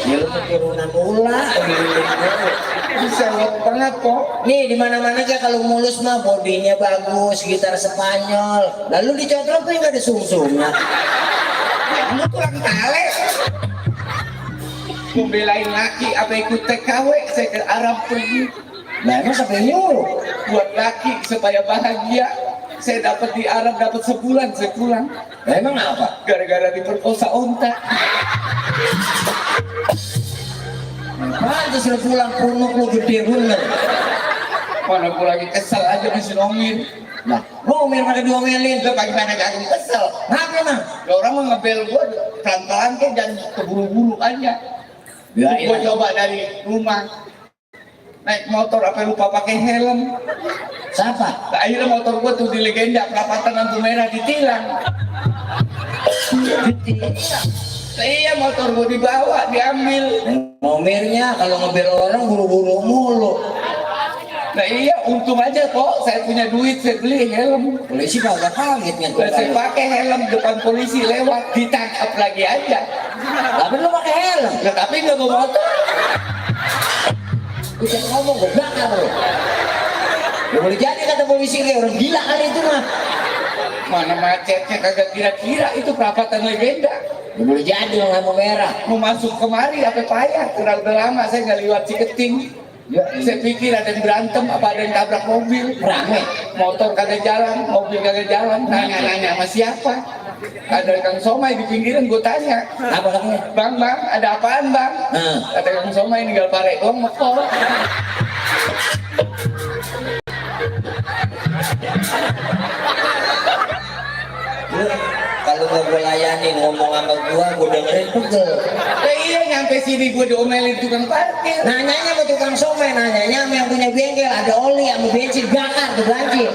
Ya lu keturunan ular. Bisa lihat banget kok. Nih di mana-mana aja kalau mulus mah bodinya bagus, gitar Spanyol. Lalu dicotrokin nggak ada sumsumnya. Kamu kurang tale. Membelain laki apa ikut TKW, saya ke Arab pergi. Nah emang sampai nyuruh. Buat laki supaya bahagia, saya dapat di Arab dapat sebulan saya pulang. Nah emang apa? Gara-gara diperkosa onta. Pantes lu pulang punuk lu gede bener. Mana gue lagi kesel aja masih ngomongin. Nah, ngomel pada diomelin. Lo bagaimana gak aku kesel? Kenapa emang? Ya orang mau ngebel gue pelan-pelan kan dan keburu-buru aja. Ya, Gue coba dari rumah naik motor apa lupa pakai helm. Siapa? Nah, akhirnya motor gue tuh di Legenda perapatan lampu merah ditilang. Nah, iya motor gue dibawa diambil. Nomernya kalau ngebel orang buru-buru mulu. Nah iya untung aja kok saya punya duit saya beli helm. Polisi kagak kaget Nah, nyentuh saya pakai helm depan polisi lewat ditangkap lagi aja. Tapi lu pakai helm. Nah, tapi nggak bawa motor. Bisa ngomong gue bakar lu. Ya boleh jadi kata polisi kayak orang gila kali itu mah. Mana macetnya kagak kira-kira itu perapatan Legenda. Ya boleh jadi orang lampu merah. Mau masuk kemari apa payah? Udah lama saya nggak lewat Ciketing. Ya, Saya pikir ada yang berantem apa ada yang tabrak mobil. rame. Motor kagak jalan, mobil kagak jalan. Nanya-nanya sama siapa? Ada Kang Somai di pinggiran gue tanya. Apa katanya? Bang, ada apaan bang? Kata Kang Somai tinggal parek doang motor. Lu kalau nggak gue layanin ngomong sama gue dengerin pegel. Ya iya nyampe sini gue diomelin tukang parkir. Nanyanya sama tukang somai, nanyanya sama yang punya bengkel ada oli sama bensin bakar tuh banjir.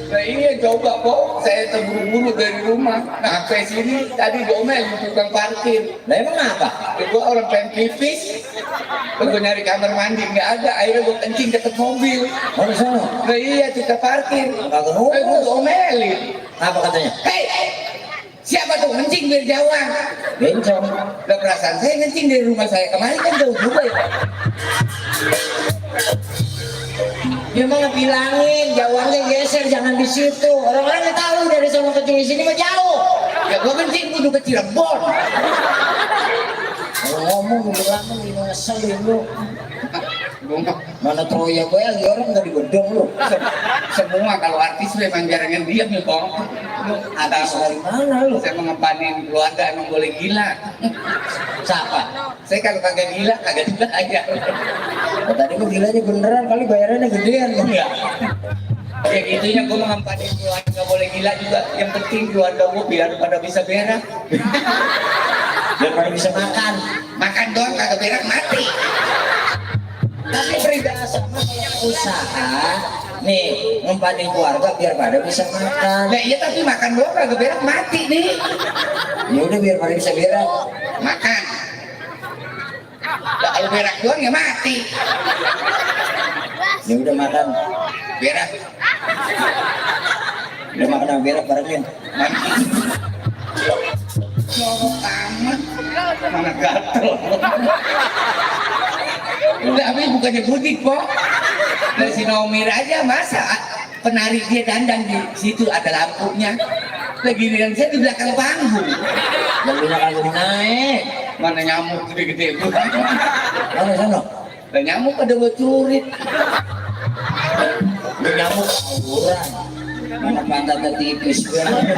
Nah iya coba kok saya terburu-buru dari rumah. Nah sampai sini tadi diomelin tukang parkir. Nah emang apa? Gue orang pengen pipis. Gue nyari kamar mandi nggak ada. Akhirnya gue kencing deket mobil. Mana sana? Nah iya kita parkir. Kagak Gue ngurus. diomelin. Apa katanya? Hei, siapa tuh kencing biar jauhan? Bencong. Udah perasaan saya kencing dari rumah saya kemarin kan jauh juga ya. Dia mah ngebilangin jauhannya geser jangan di situ. Orang-orang nggak tahu dari sana ke sini mah jauh. Ya gue kencing kudu ke Cirebon. Kalau ngomong bilang lu ngeselin lu. Gue mah Mana Troya gue lagi orang nggak digedong lu. semua kalau artis memang jarang yang diam nih bang. Atas dari mana lu? Saya mengempanin keluarga emang boleh gila. Siapa? Saya kalau kagak gila kagak dibayar. Oh, tadi gue gilanya beneran kali bayarannya gedean bang. Enggak. Ya gitunya gue mengempanin keluarga boleh gila juga. Yang penting keluarga gue biar pada bisa berak. Biar pada bisa makan. Makan doang kagak berak mati. Tapi peribahasa mah kalau usaha nih ngempanin keluarga biar pada bisa makan. Nah iya tapi makan doang kagak berak mati nih. Ya udah biar pada bisa berak. Makan. Nah, kalau berak doang ya mati. Ya udah makan. Berak. Udah makan sama berak barengin. Mati. Jorok amat. Mana gatel. Tapi bukannya budik kok. Nah si Naomi aja masa penari dia dandan di situ ada lampunya. Lagi dengan saya di belakang panggung. Lalu kalau naik. Mana nyamuk gede-gede bu. Mana sana? Dan nyamuk pada buat curit. Lu nyamuk auran. Mana pantatnya tipis banget.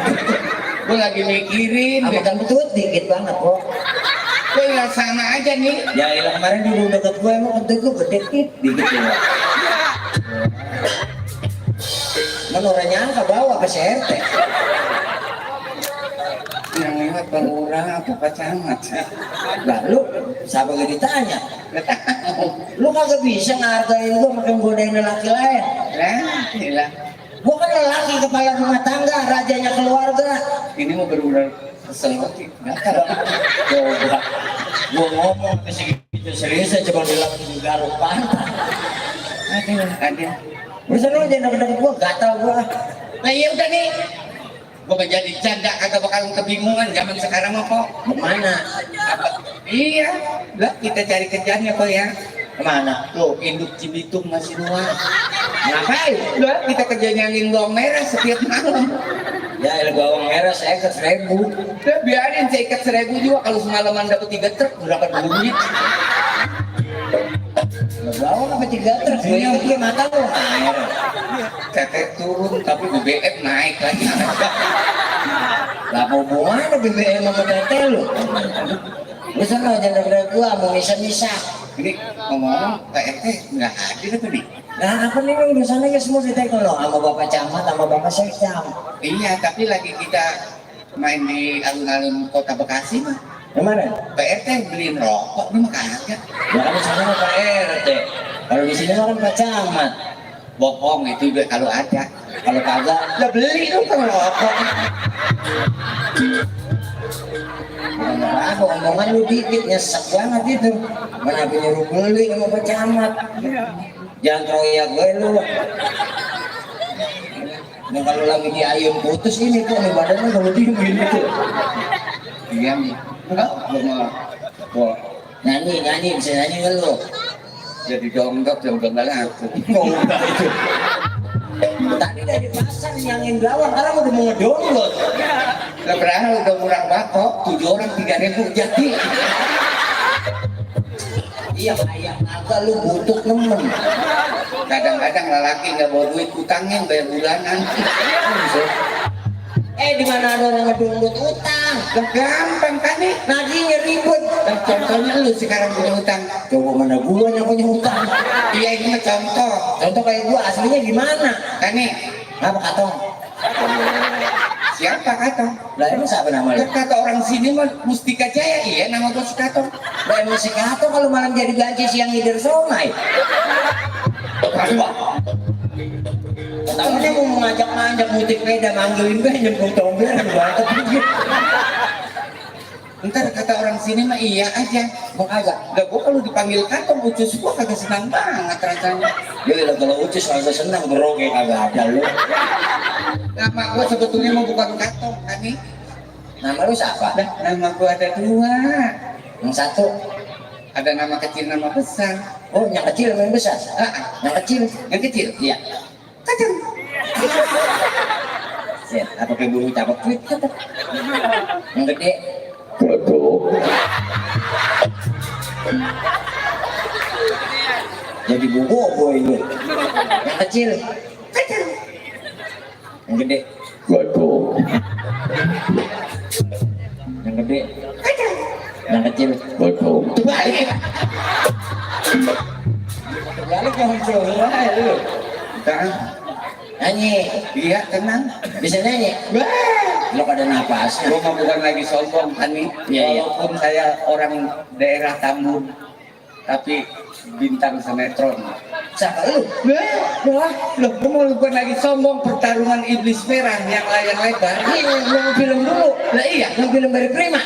Gue lagi mikirin. Apa kentut dikit banget kok. Gue nggak sama aja nih. Ya ilah kemarin dulu deket gue emang kentut gue gede dikit ya. Mana orang nyangka bawa ke CRT. Yang lewat bang orang apa Pak Camat. Lah lu siapa gak ditanya? Gak tahu. Lu kagak bisa ngargain gue makin godain lelaki lain. Lah, Gue kan lelaki kepala rumah tangga, rajanya keluarga. ini mau berulang kesel banget. Coba gue ngomong ke segitu serius coba bilang juga lu pantat. Ada. Bisa lu jangan deket-deket gue, gatal gue. Nah iya udah nih. Gue menjadi janda kagak bakal kebingungan zaman sekarang mah kok. Kemana? Iya, lah kita cari kerjaannya kok ya. Kemana? Tuh, induk Cibitung masih luas. Ngapain? Lah kita kerja nyangin bawang merah setiap malam. Ya elah bawang merah saya ke 1000. Udah biarin saya ikat 1000 juga kalau semalaman dapat 3 truk berapa duit. Bawang apa 3 truk? Gue yang bikin mata lu. Tetek turun tapi BBM naik lagi. Lah mau mana BBM sama tete lu? Lu sana jangan deket gue, mau misa-misa. Ini ngomong Pak RT nggak hadir apa nih? Nah apa nih yang sana ya semua diteken lo sama Bapak Camat sama Bapak Sekjam. Iya, tapi lagi kita main di alun-alun kota Bekasi mah. Kemana? Pak RT beliin rokok, ini mah kagak. Ya kan di sana mah Pak RT. Kalau di sini mah kan Pak Camat. Bohong itu juga kalau ada. Kalau kagak, Lah beli dong kan rokok. apa omongan lu dikit nyesek banget itu. Kenapa nyuruh beli sama Pak Camat? Jangan teroyak gue lu. Nah kalau lagi di ayun putus ini kok nih badannya kalau diem gini tuh. Iya nih. Enggak, mau Nyanyi bisa nyanyi nggak lu? jadi dongdok ya udah nggak laku. Enggak itu. Tadi dari pasar nyangin gawang, sekarang udah mau ngedonglot. Lah berapa udah murah banget kok, 7 orang 3.000 jadi. Iya kayak kagak lu butuh temen. Kadang-kadang lelaki nggak bawa duit utangnya bayar bulanan. Di mana ada orang ngedonglot utang? Lah gampang kan nih. Nagihnya ribet. Dan contohnya lu sekarang punya utang. Coba mana gua yang punya utang? Iya ini mah contoh. Contoh kayak gua aslinya gimana? Kan nih, Apa katong? siapa kata? Lah emang siapa nama lu? Kata orang sini mah Mustika Jaya, iya nama gua si Kato. Lah emang si katong kalau malam jadi gaji siang ngider somai. Katanya mau mengajak-ngajak mutik peda manggilin gue nyempung tombel banget. Ntar kata orang sini mah iya aja. Mau kagak? Udah gua kalau dipanggil Kato, ucus gua kagak senang banget rasanya. Ya kalau ucus kagak senang beroke kagak ada lu. Nama gua sebetulnya mau bukan Kato kan nih. Nama lu siapa? Nah, nama gua ada 2. Yang satu. Ada nama kecil, nama besar. Oh yang kecil yang besar? Yang kecil? Yang kecil? Iya. Kacang. Ya, apa kayak burung capek tweet kata. Yang gede. Jadi bobo ini. Yang kecil. Kacang. Yang gede. Yang gede. Kacang. Yang kecil. Terbalik. Terbalik yang kecil. Lu. Nah, Nyanyi. iya tenang. Bisa nyanyi? Wah. Lo pada napas. Gua mah bukan lagi sombong kan nih. Iya, iya. Walaupun saya orang daerah Tambun, tapi bintang sinetron. Siapa lu? Wah, loh, gua bukan lagi sombong. Pertarungan iblis merah yang layar lebar. Yang film dulu. Lah iya, Yang film dari Prima.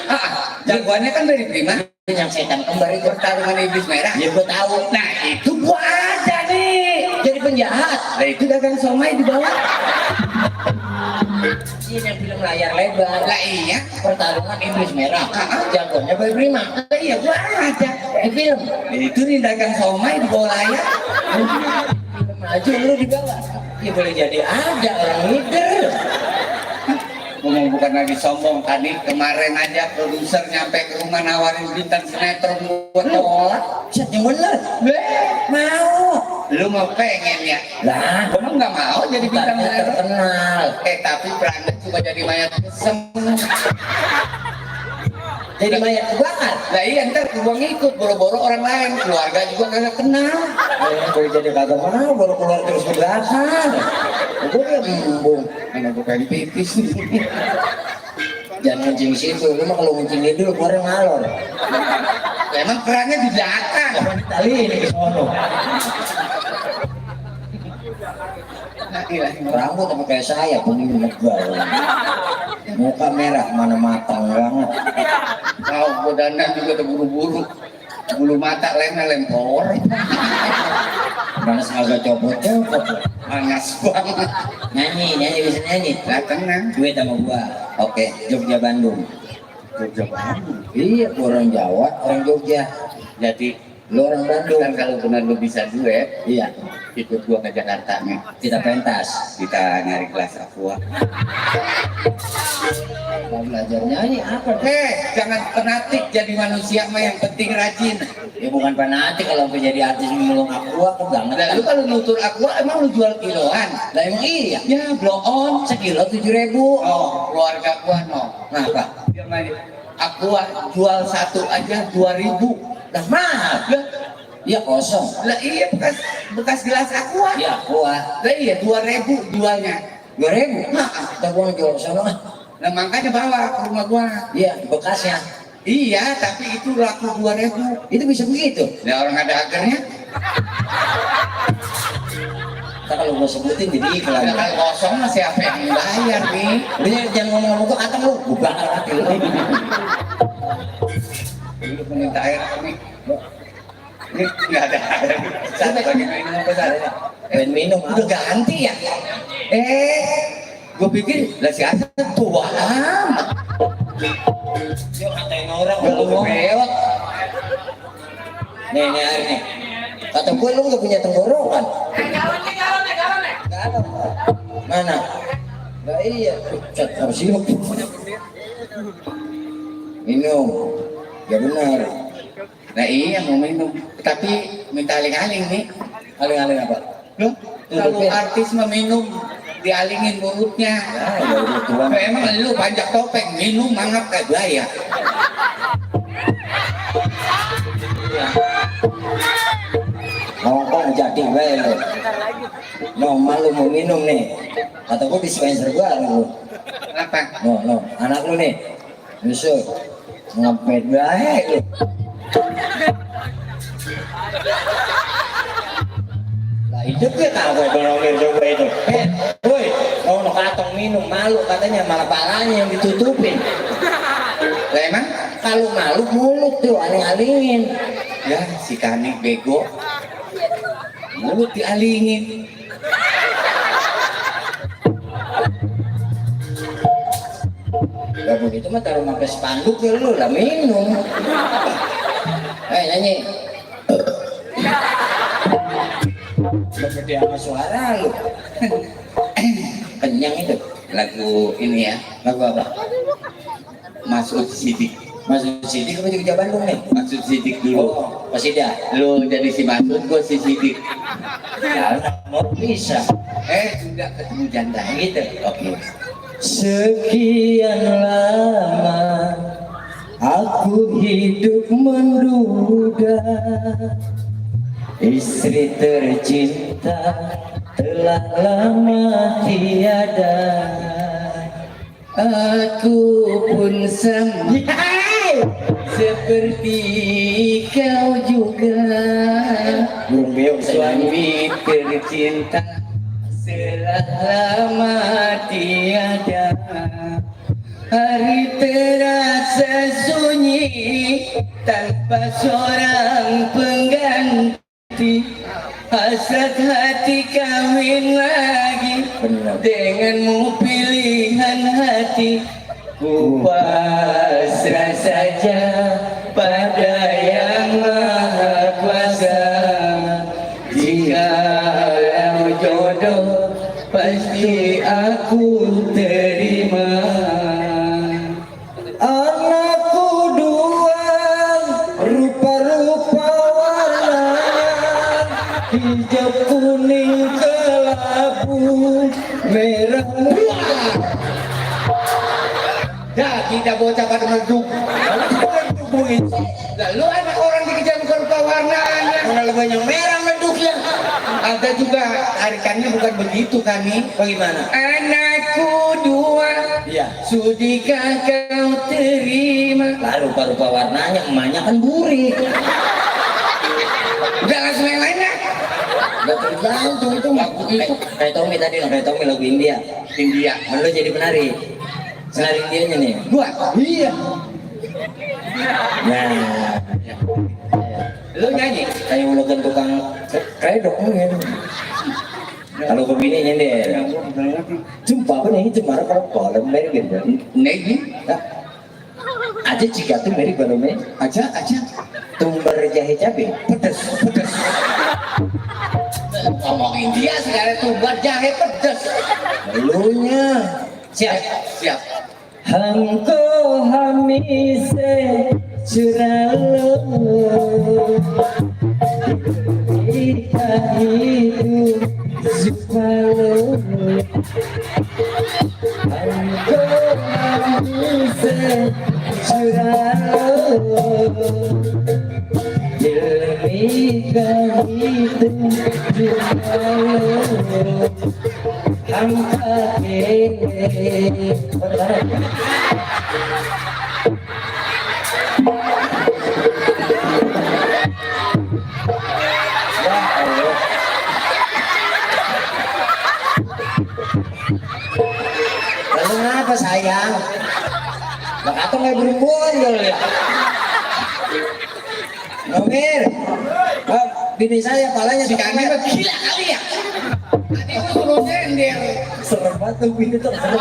jagoannya kan dari Prima. Yang setan kembar itu. Pertarungan iblis merah. Ya gua tahu. Nah itu gua ada nih. Jadi penjahat. Nah itu dagang somai di bawah. Ini yang film layar lebar. Lah iya. Pertarungan Iblis Merah. Jagonya Boy Prima. Lah iya gua ada. Film. Itu nih dagang somai di bawah layar. Film aja lu di bawah. Ya boleh jadi ada orang leader. Ngomong bukan lagi sombong, tadi kemarin aja produser nyampe ke rumah nawarin bintang sinetron buat tolak. Siapa yang bener? Mau. Lu mau pengen ya? Lah, Gua mah nggak mau jadi bintang bintangnya sinetron. terkenal. Tapi perannya cuma jadi mayat kesem. Jadi mayat kebakar. Lah iya ntar gua ngikut, boro-boro orang lain, keluarga juga kagak kenal. Boleh jadi kagak mau, baru keluar terus ke belakang. Gue ya embung. Mana gua pengen pipis. Jangan ngencing situ, lu mah kalau ngencing dulu keluar ngalor. Emang perannya di belakang. Tali ini ke sono. Nah, iya. Rambut apa kayak saya, punggung nebal. Muka merah, mana matang banget. Mau gua dandan juga terburu-buru. Bulu mata lempor. Mana sengaja copot-copot. Panas banget. Nyanyi bisa nyanyi. Lah tenang. Duet sama gua. Oke, Jogja Bandung. Jogja Bandung. Iya, gua orang Jawa, orang Jogja. Jadi Lu orang Bandung. kan kalau benar lu bisa duet, Iya, ikut gua ke Jakarta nih. kita pentas. Kita nyari kelas aqua. Mau belajar nyanyi apa? Jangan fanatik jadi manusia mah, yang penting rajin. Ya bukan fanatik, kalau mau jadi artis ngulung aku banget. Nah, lu kalau nutur aqua emang lu jual kiloan? Lah emang iya. Ya, blow on. Sekilo 7.000. Oh, keluarga gua no. Kenapa? Dia main aqua jual satu aja 2.000. Lah mahal. Lah, Iya kosong. lah iya bekas gelas aqua. Iya kuah. Lah iya 2.000 jualnya. 2.000. Nah, Kita gua jual sono. nah makanya bawa ke rumah gua. Iya, bekasnya. Iya, tapi itu laku 2.000. Itu bisa begitu. Nah, orang ada agarnya. Kita kalau gua sebutin jadi iklan. Nah, kalau kosong mah siapa yang bayar nih? Lu jangan ngomong-ngomong gua kata lu, gua bakar hati lu. Lu minta air nih. Ini nggak ada air. Satu lagi minum apa saya? Ben minum Udah ganti ya? Gue pikir lah si Hasan tua amat. Dia ngatain orang Udah kalau ngomong. bewok. Nih air nih. Kata gue lu nggak punya tenggorokan. Galon. Mana? Nah iya. Cat harus hidup. Minum. Ya benar. Nah iya mau minum, tapi minta aling-aling nih. Aling-aling apa? Loh, kalau artis mah minum dialingin mulutnya. Ya udah tua. Nah, emang lu panjang topeng minum mangap kayak gaya. Nongkrong jadi bae lu. Malu mau minum nih. Kata gue dispenser baru. Apa? No, anak lu nih. Nyusul. Ngepet bae lu. Lah hidup ya tahu gue nolongin coba itu. Woi, mau kantong minum malu katanya, malah palanya yang ditutupin. Lah emang? Kalau malu mulut tuh aling-alingin. Ya si Kani bego. Mulut dialingin. Ya begitu mah taruh pakai spanduk ya lu lah minum. Nyanyi. Gede sama suara lu. Kenyang itu. Lagu ini ya, Lagu apa? Masuk Sidik. Masuk Sidik apa juga Bandung nih? Masuk Sidik dulu. Oh, masih dah. Lu jadi si Masud, gue si Sidik. Ya, mau bisa. Udah ketemu janda. Gitu. Oke. Sekian lama aku hidup menduga istri tercinta telah lama tiada. Aku pun sama seperti kau juga, Burung beo suami tercinta telah lama tiada. Hari terasa sunyi tanpa seorang pengganti. Hasrat hati kawin lagi Benar. denganmu pilihan dengan hati ku pasrah saja pada yang maha kuasa. Jika jodoh pasti aku terima. Anakku dua rupa-rupa warnanya, hijau kuning kelabu merah muda. Dah kita bocah pada merduk. Lalu ada orang dikejar bukan rupa warnanya. Kalau banyak merah menduknya. Ada juga tarikannya bukan begitu kami. Bagaimana? Anakku dua, Iya. sudikah kau terima? Lah rupa-rupa warnanya, emaknya kan burik. Udah langsung yang lainnya. Gak tergantung itu lagu itu. Kayak Tommy tadi, kayak Tommy lagu India. India. Lo jadi penari. Penari Indianya nih. Gua. Iya. Nah, Lu nyanyi. kayak ulekan tukang kredok mungkin. Kalau begini deh. Jumpa apa nih? Cuma kalau kolom dari gitu. Negi. Aja jika tuh dari kolomnya. Aja. Tumbar jahe cabai. Pedes. Ngomong India sekarang tuh buat jahe pedes. Lalunya. Siap. हमको हमी से चुरा लो kita hidup suka lo हमको हमी से चुरा लो दिल में कहीं तुम सुका लो हम अकेले Lalu ngapa sayang? Bak atau nggak berumbun ya? Nomir, bini saya palanya Si kami mah gila kali ya. Tadi gua suruh nyender. serem banget tuh bini tuh serem.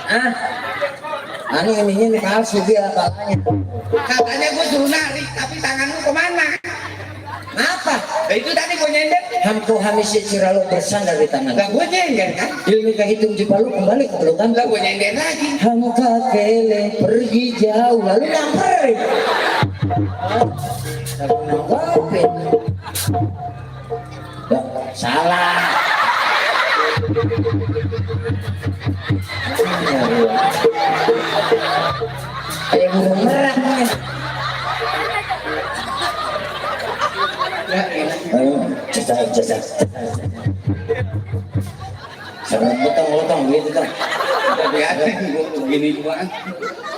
Ah, anu ininya nih palsu dia palanya. Katanya gua suruh nari, tapi tanganmu kemana? Apa? Nah itu tadi gua nyender. Hamko hamisi ciralo bersandar di tangan. Lah gua nyender kan? Ilmi kehitung jipalu kembali ke pelukan. Lah gua nyender lagi. Hamka kele pergi jauh lalu nyamperin. Lalu nanggapin. Ya, salah. Kayak burung merah nih. Ya enak. Ayo, jajak. Serem lotong gitu kan. Udah biasa gua begini juga.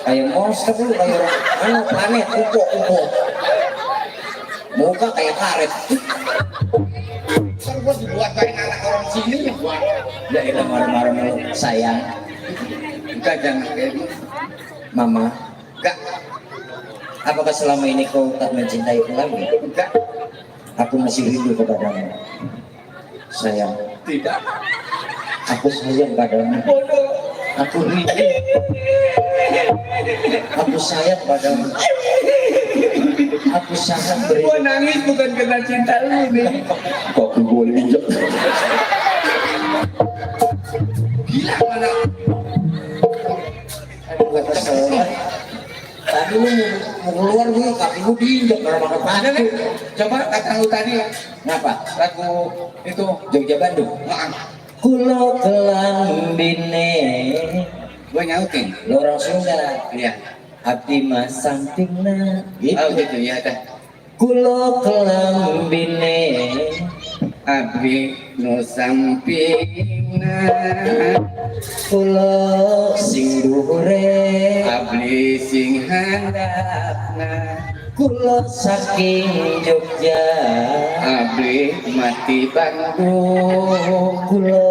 Kayak monster lu, kayak anu planet upo. Muka kayak karet. Ntar gua dibuat kayak anak orang sini ya gua. Ya itu marah-marah mulu. Sayang, Enggak jangan kayak gitu. mama, Enggak. apakah selama ini kau tak mencintaiku lagi? Enggak. Aku masih rindu kepadamu. Sayang, Tidak. aku sayang padamu. Bodoh. Aku rindu. Aku sayang padamu. Aku sangat Gua berindu. nangis bukan karena cinta lu nih. Kok aku boleh injak? Gila mana? Gua kesel. Tadi lu mau keluar gue, kaki lu diinjak karena makan Ada padu. nih. Coba kata lu tadi ya. Kenapa? Lagu itu. Jogja Bandung. Maaf. Kulo kelambine. Gua nyautin. Lo orang Sunda. Iya. Abdi mas sampingna. Oh Gitu. gitu ya dah. Kulo kelambine. Abdi nu sampingna. Kulo sing dhuwure. Abdi sing handapna. Kulo saking Jogja. Abdi mati Bandung. Kulo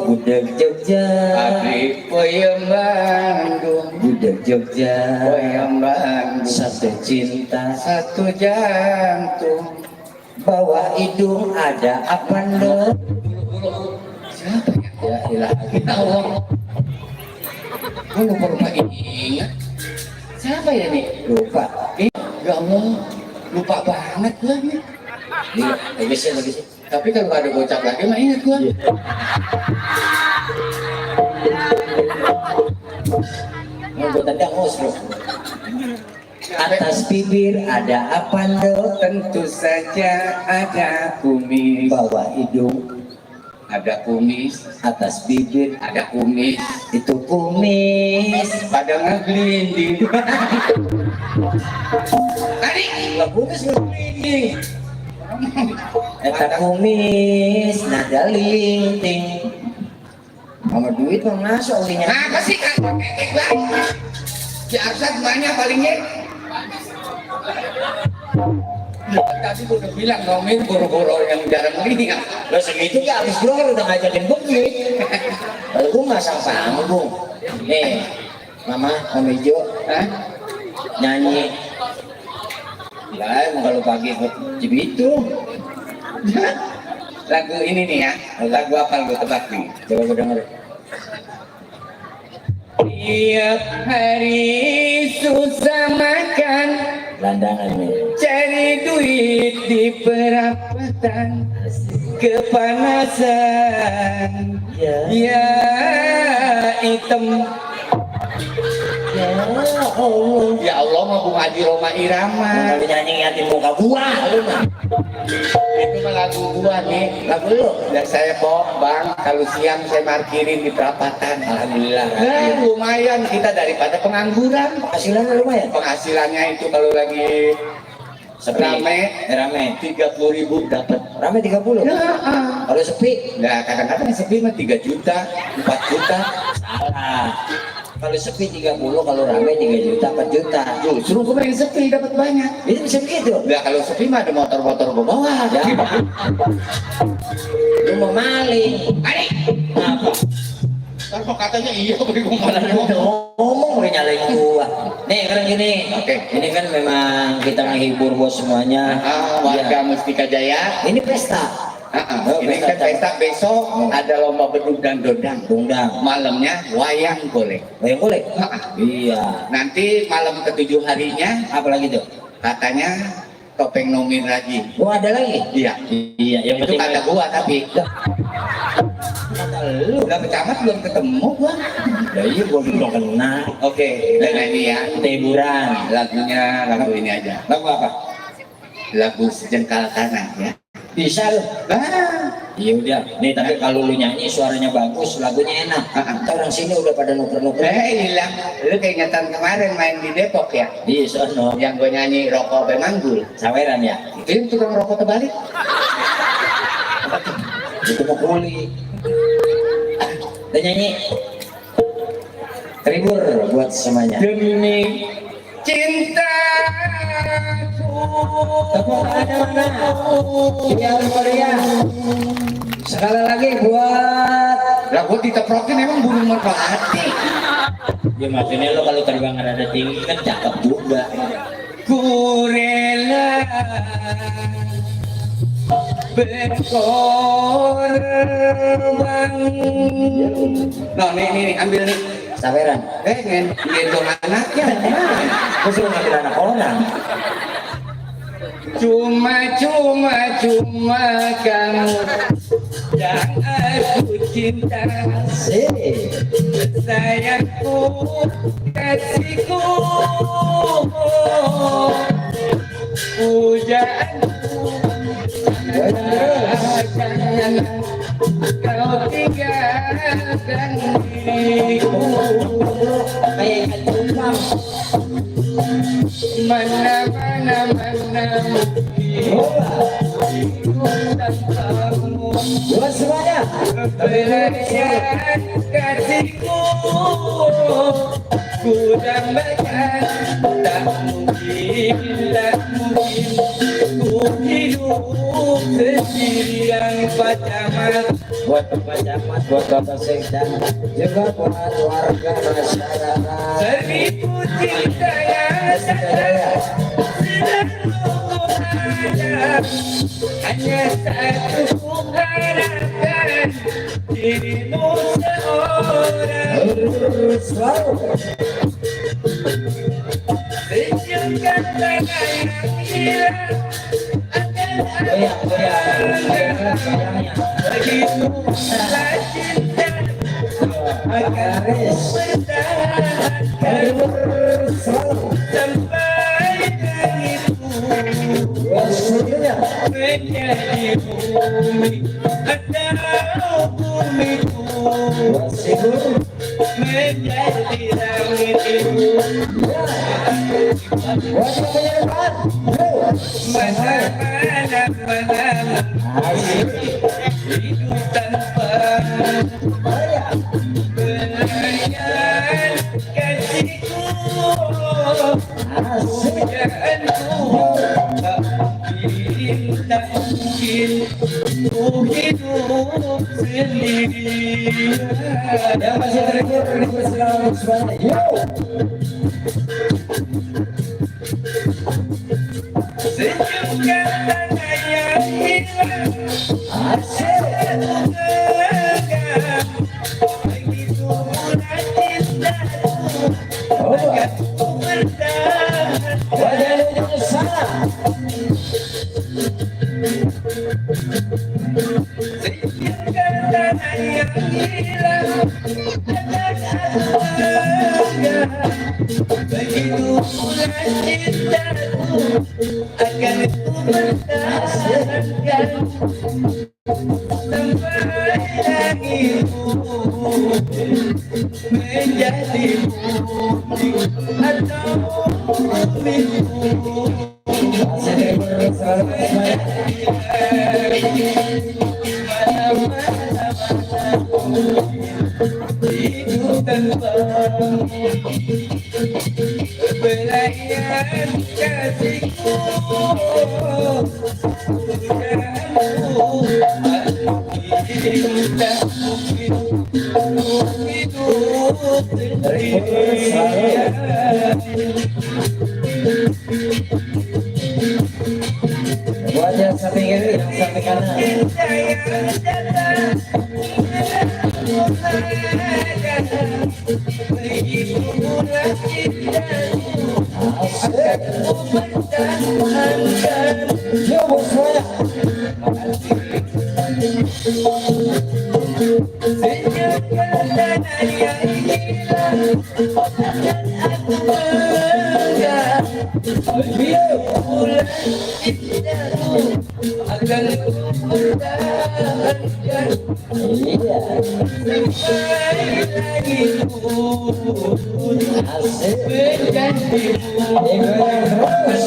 budak Jogja. Abdi peuyeum Bandung. Budak Jogja. Peuyeum Bandung. Satu cinta. Satu jantung. Bawah hidung ada apa ndo? Siapa ya? Ya lagi. Allah. Gue lupa ingat. Siapa ya nih? Lupa. Ya Allah, lupa banget gue nih. Iya, lagi sih. Tapi kalau ada gocap lagi mah ingat gue. Mau buat tanda ngos bro. Atas bibir ada apa lo? Tentu saja ada kumis. Bawah hidung Ada kumis. atas bibir Ada kumis. itu kumis. Pada ngeglinding. Tadi Lah kumis ngelinding. Eta kumis nada linting. Sama duit mah masuk olinya. apa sih kan? Si Arsad banyak palingnya. Tadi gue udah bilang ngomongin boro-boro yang jarang lihat. Lo segitu ya habis bro udah ngajakin bukit. Lalu gue masang panggung. Nih, Mama, Om Ijo, nyanyi. Lah, kalau pagi begitu. Lagu ini nih ya, lagu apa gue tebak nih. Coba gue denger. Tiap hari susah makan, Landangan nih. cari duit di perapatan, kepanasan, Ya. ya hitam. Ya Allah. Ya Allah mau Bung Haji Roma Irama. Kalau nyanyi ngatin muka gua, lu mah. Itu mah lagu gua nih, lagu lu. Dan saya bawa bang, kalau siang saya parkirin di perapatan. Alhamdulillah. Nah, lumayan kita daripada pengangguran. Penghasilannya lumayan. Penghasilannya itu kalau lagi Sepi. Rame. 30.000 dapat. Rame 30. Kalau sepi, Nah kadang-kadang sepi mah 3 juta, 4 juta. salah. Kalau sepi 30, kalau rame 3 juta, 4 juta. Justru gue pengen sepi dapat banyak. Itu bisa begitu. Nah kalau sepi mah ada motor-motor gue bawa. Ya. Lu mau maling. Adik, Apa? kalau katanya iya beri gue malah Ngomong udah nyalain gua. Nih sekarang gini. Oke. Ini kan memang kita menghibur buat semuanya. warga Ya. Mustika Jaya. Ini pesta. Oh, Ini kan pesta besok ada lomba beduk dan dodang. Dongdang. Malamnya wayang golek. Yang boleh? Iya. Nanti malam ke-7 harinya Apa lagi tuh? katanya topeng nomin lagi. Oh ada lagi? Iya. Iya. Yang Itu penting kata gua tapi kata lu. udah pecamat belum ketemu gua. Ya iya gua belum kenal. Oke, dan ini ya Kita hiburan. lagunya lagu ini aja. Lagu apa? Lagu sejengkal tanah ya. Bisa lu. Iya udah. Nih tapi kalau lu nyanyi suaranya bagus, lagunya enak. Orang sini udah pada nuker-nuker. Hilang. Lu keingetan kemarin main di Depok ya? Iya sono. Yang gue nyanyi rokok pemanggul. Saweran ya. Itu yang tukang rokok terbalik. Itu mau kuli. Dan nyanyi. Terhibur buat semuanya. Demi cintaku. Tepuk tangan mana? Iya Korea. Sekali lagi buat. Lah gue diteprokin emang burung merpati. Ya maksudnya lo kalau terbang rada tinggi kan cakep juga. Ku rela berkorban. Nah nih ambil nih. Saweran. Gendong anaknya. Aku suruh ngambil anak orang. Cuma kamu yang aku cinta. Sih. Sayangku, kasihku, pujaanku, jangan kau tinggalkan diriku. Kayak ikan cupang. Mana mungkin tanpamu. Buat semuanya. Belajar kasihku ku dambakan. Tak mungkin ku hidup sendirian pacamat. Buat Bapak Camat, buat Bapak Sekda, juga buat warga masyarakat. Seribu cinta yang sadar hanya satu ku harapkan, dirimu selalu. Tunjukkan tangan yang hilang akan Goyang, goyangnya. begitu cinta akan bertahan Selalu. sampai langitku Selanjutnya. menjadi bumi atau bumiku Sigur. menjadi langit itu. Wajib penyertaan. Mana hidup tanpa belayan kasihku, pujaanku tak mungkin, tak mungkin ku hidup sendirian. Yang masih terhibur dipersilakan semuanya. Yo. Sejukkan tangan yang hilang Asik. genggam, begitu murah cintaku akan ku bertahan. Wajah ujung sana. Sejukkan tangan yang hilang genggam, begitu murah cintaku akan ku pertahankan sampai langitku menjadi bumi atau bumiku. Masih terhibur dipersilakan semuanya. Hidup tanpa belayan kasihku, pujaanku tak mungkin hidup sendirian. Wajah samping kiri, yang samping kanan. Yo, semuanya. Akan ku pertahankan Iya. sampai langitku Asik. menjadi Goyang terus.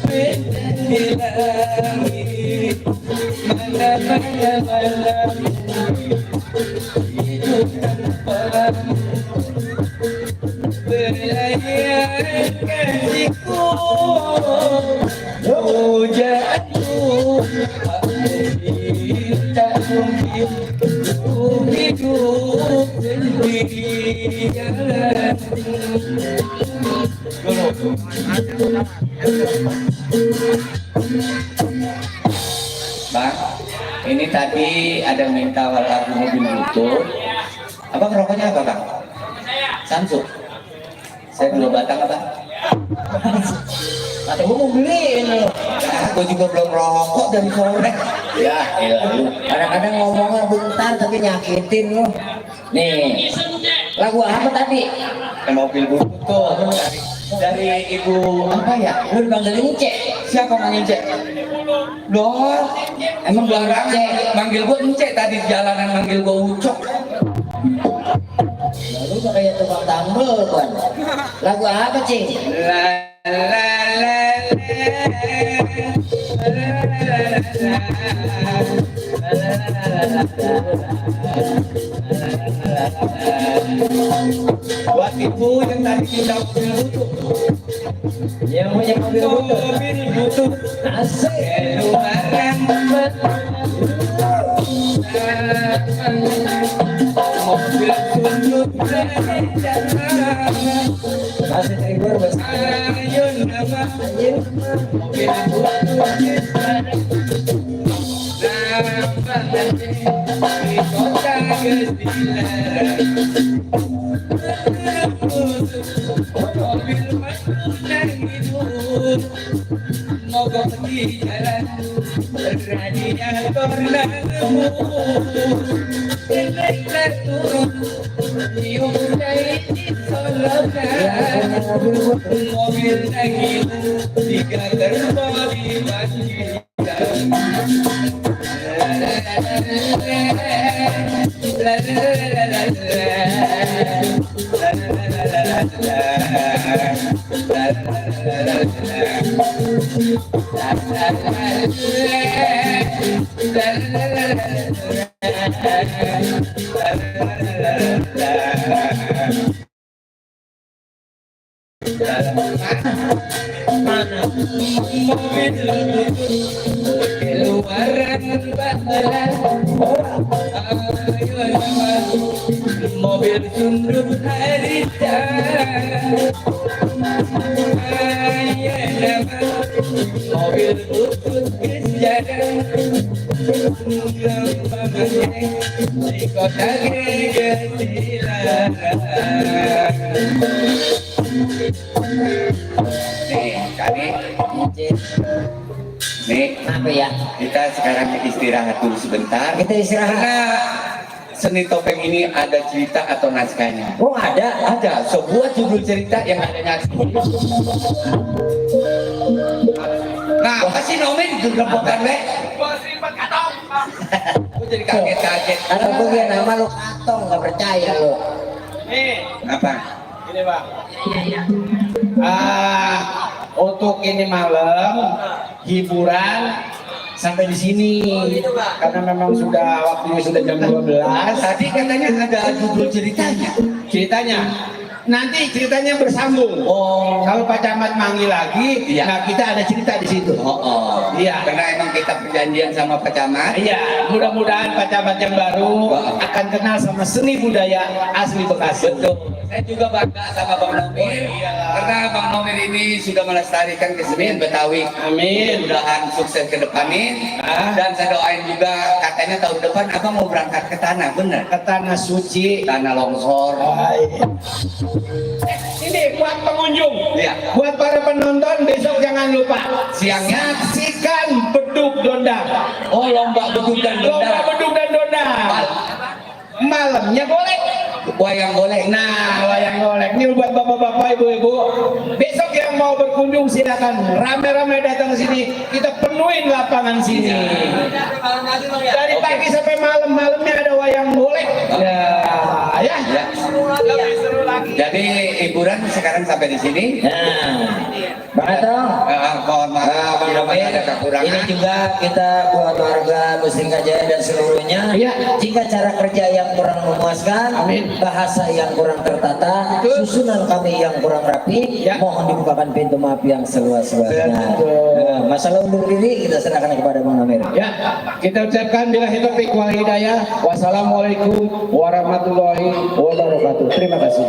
menjadi langit. Mana hidup tanpa belayan kasihku, pujaanku tak mungkin, tak mungkin ku hidup sendirian. Bang, ini tadi ada minta lagu mobil butut. Abang rokoknya apa, Bang? Samsung. Saya 2 batang apa? Atau gua mau beliin lo. Aku juga belum rokok dari sore. Ya, elah lu. Kadang-kadang ngomongnya bentar tapi nyakitin lo. Nih, lagu apa tadi? Mobil butut dari ibu apa ya? Lu dipanggil Ince. Siapa manggil Cek? Loh, emang belakang manggil gua Ence tadi di jalanan manggil gua Ucok. Lalu udah kayak tukang tambel kan. Lagu apa, Cing? La la la buat ibu yang tadi kita mobil butut. Yang punya mobil butut. Mobil butut Asik. keluaran mobil butut Masih terhibur bos. ayo nama mobil butut nama mobil masukkan hidup mogok di jalan radiator nemu elektrik turun tiup dari solokan mobil nangis tiga terbodi banjiran keluaran bakalan ayo nama mobil sunduk harita ayo nama mobil butut kejaran gampangnya di kota Gegetilan. Nih, kami nih, Apa ya? kita sekarang istirahat dulu sebentar. Kita istirahat. Karena seni topeng ini ada cerita atau naskahnya. Oh ada. Ada sebuah judul cerita yang ada naskahnya. Nah, apa sih Nomin digerobokan le? Aku jadi kaget-kaget. Ada bagian nama lu katong nggak percaya lu. Nih, Apa? ini bang. Untuk ini malam hiburan sampai di sini karena memang sudah waktunya sudah jam 12. Tadi katanya ada judul ceritanya. Ceritanya nanti ceritanya bersambung. Oh. Kalau Pak Camat manggil lagi, Iya. nah kita ada cerita di situ. Oh. Iya. Karena emang kita perjanjian sama Pak Camat. Iya, mudah-mudahan Pak Camat yang baru akan kenal sama seni budaya asli Bekasi. Betul. Saya juga bangga sama Bang Nomir. Karena Bang Nomir ini sudah melestarikan kesenian Betawi. Amin. Mudah-mudahan sukses ke depannya. Ah. Dan saya doain juga katanya tahun depan Abang mau berangkat ke tanah, bener? Ke tanah suci. Tanah longsor. Ini buat pengunjung, Iya. buat para penonton besok jangan lupa Siangnya saksikan beduk dondang, oh lomba beduk dan lomba dendang. beduk dan dondang. Malamnya golek. Wayang golek. Nah, wayang golek ini buat bapak-bapak, ibu-ibu. Besok yang mau berkunjung silakan rame-rame datang ke sini. Kita penuhin lapangan sini. Dari pagi sampai malam, malamnya ada wayang golek. Ya, ya. Ya. Lebih seru lagi. Jadi hiburan sekarang sampai di sini. Nah, Bang Atong. Mohon maaf Bang bila Nomir, ada kekurangan. ini juga kita buat warga Muslim Kajaya dan seluruhnya. Iya. Jika cara kerja yang kurang memuaskan, Amin. bahasa yang kurang tertata, Betul. susunan kami yang kurang rapi, Ya. mohon dibukakan pintu maaf yang seluas-luasnya. Betul. Nah, masalah undur diri kita serahkan kepada Bang Nomir. Ya, kita ucapkan bila taufik wal hidayah. Wassalamualaikum warahmatullahi wabarakatuh. Terima kasih.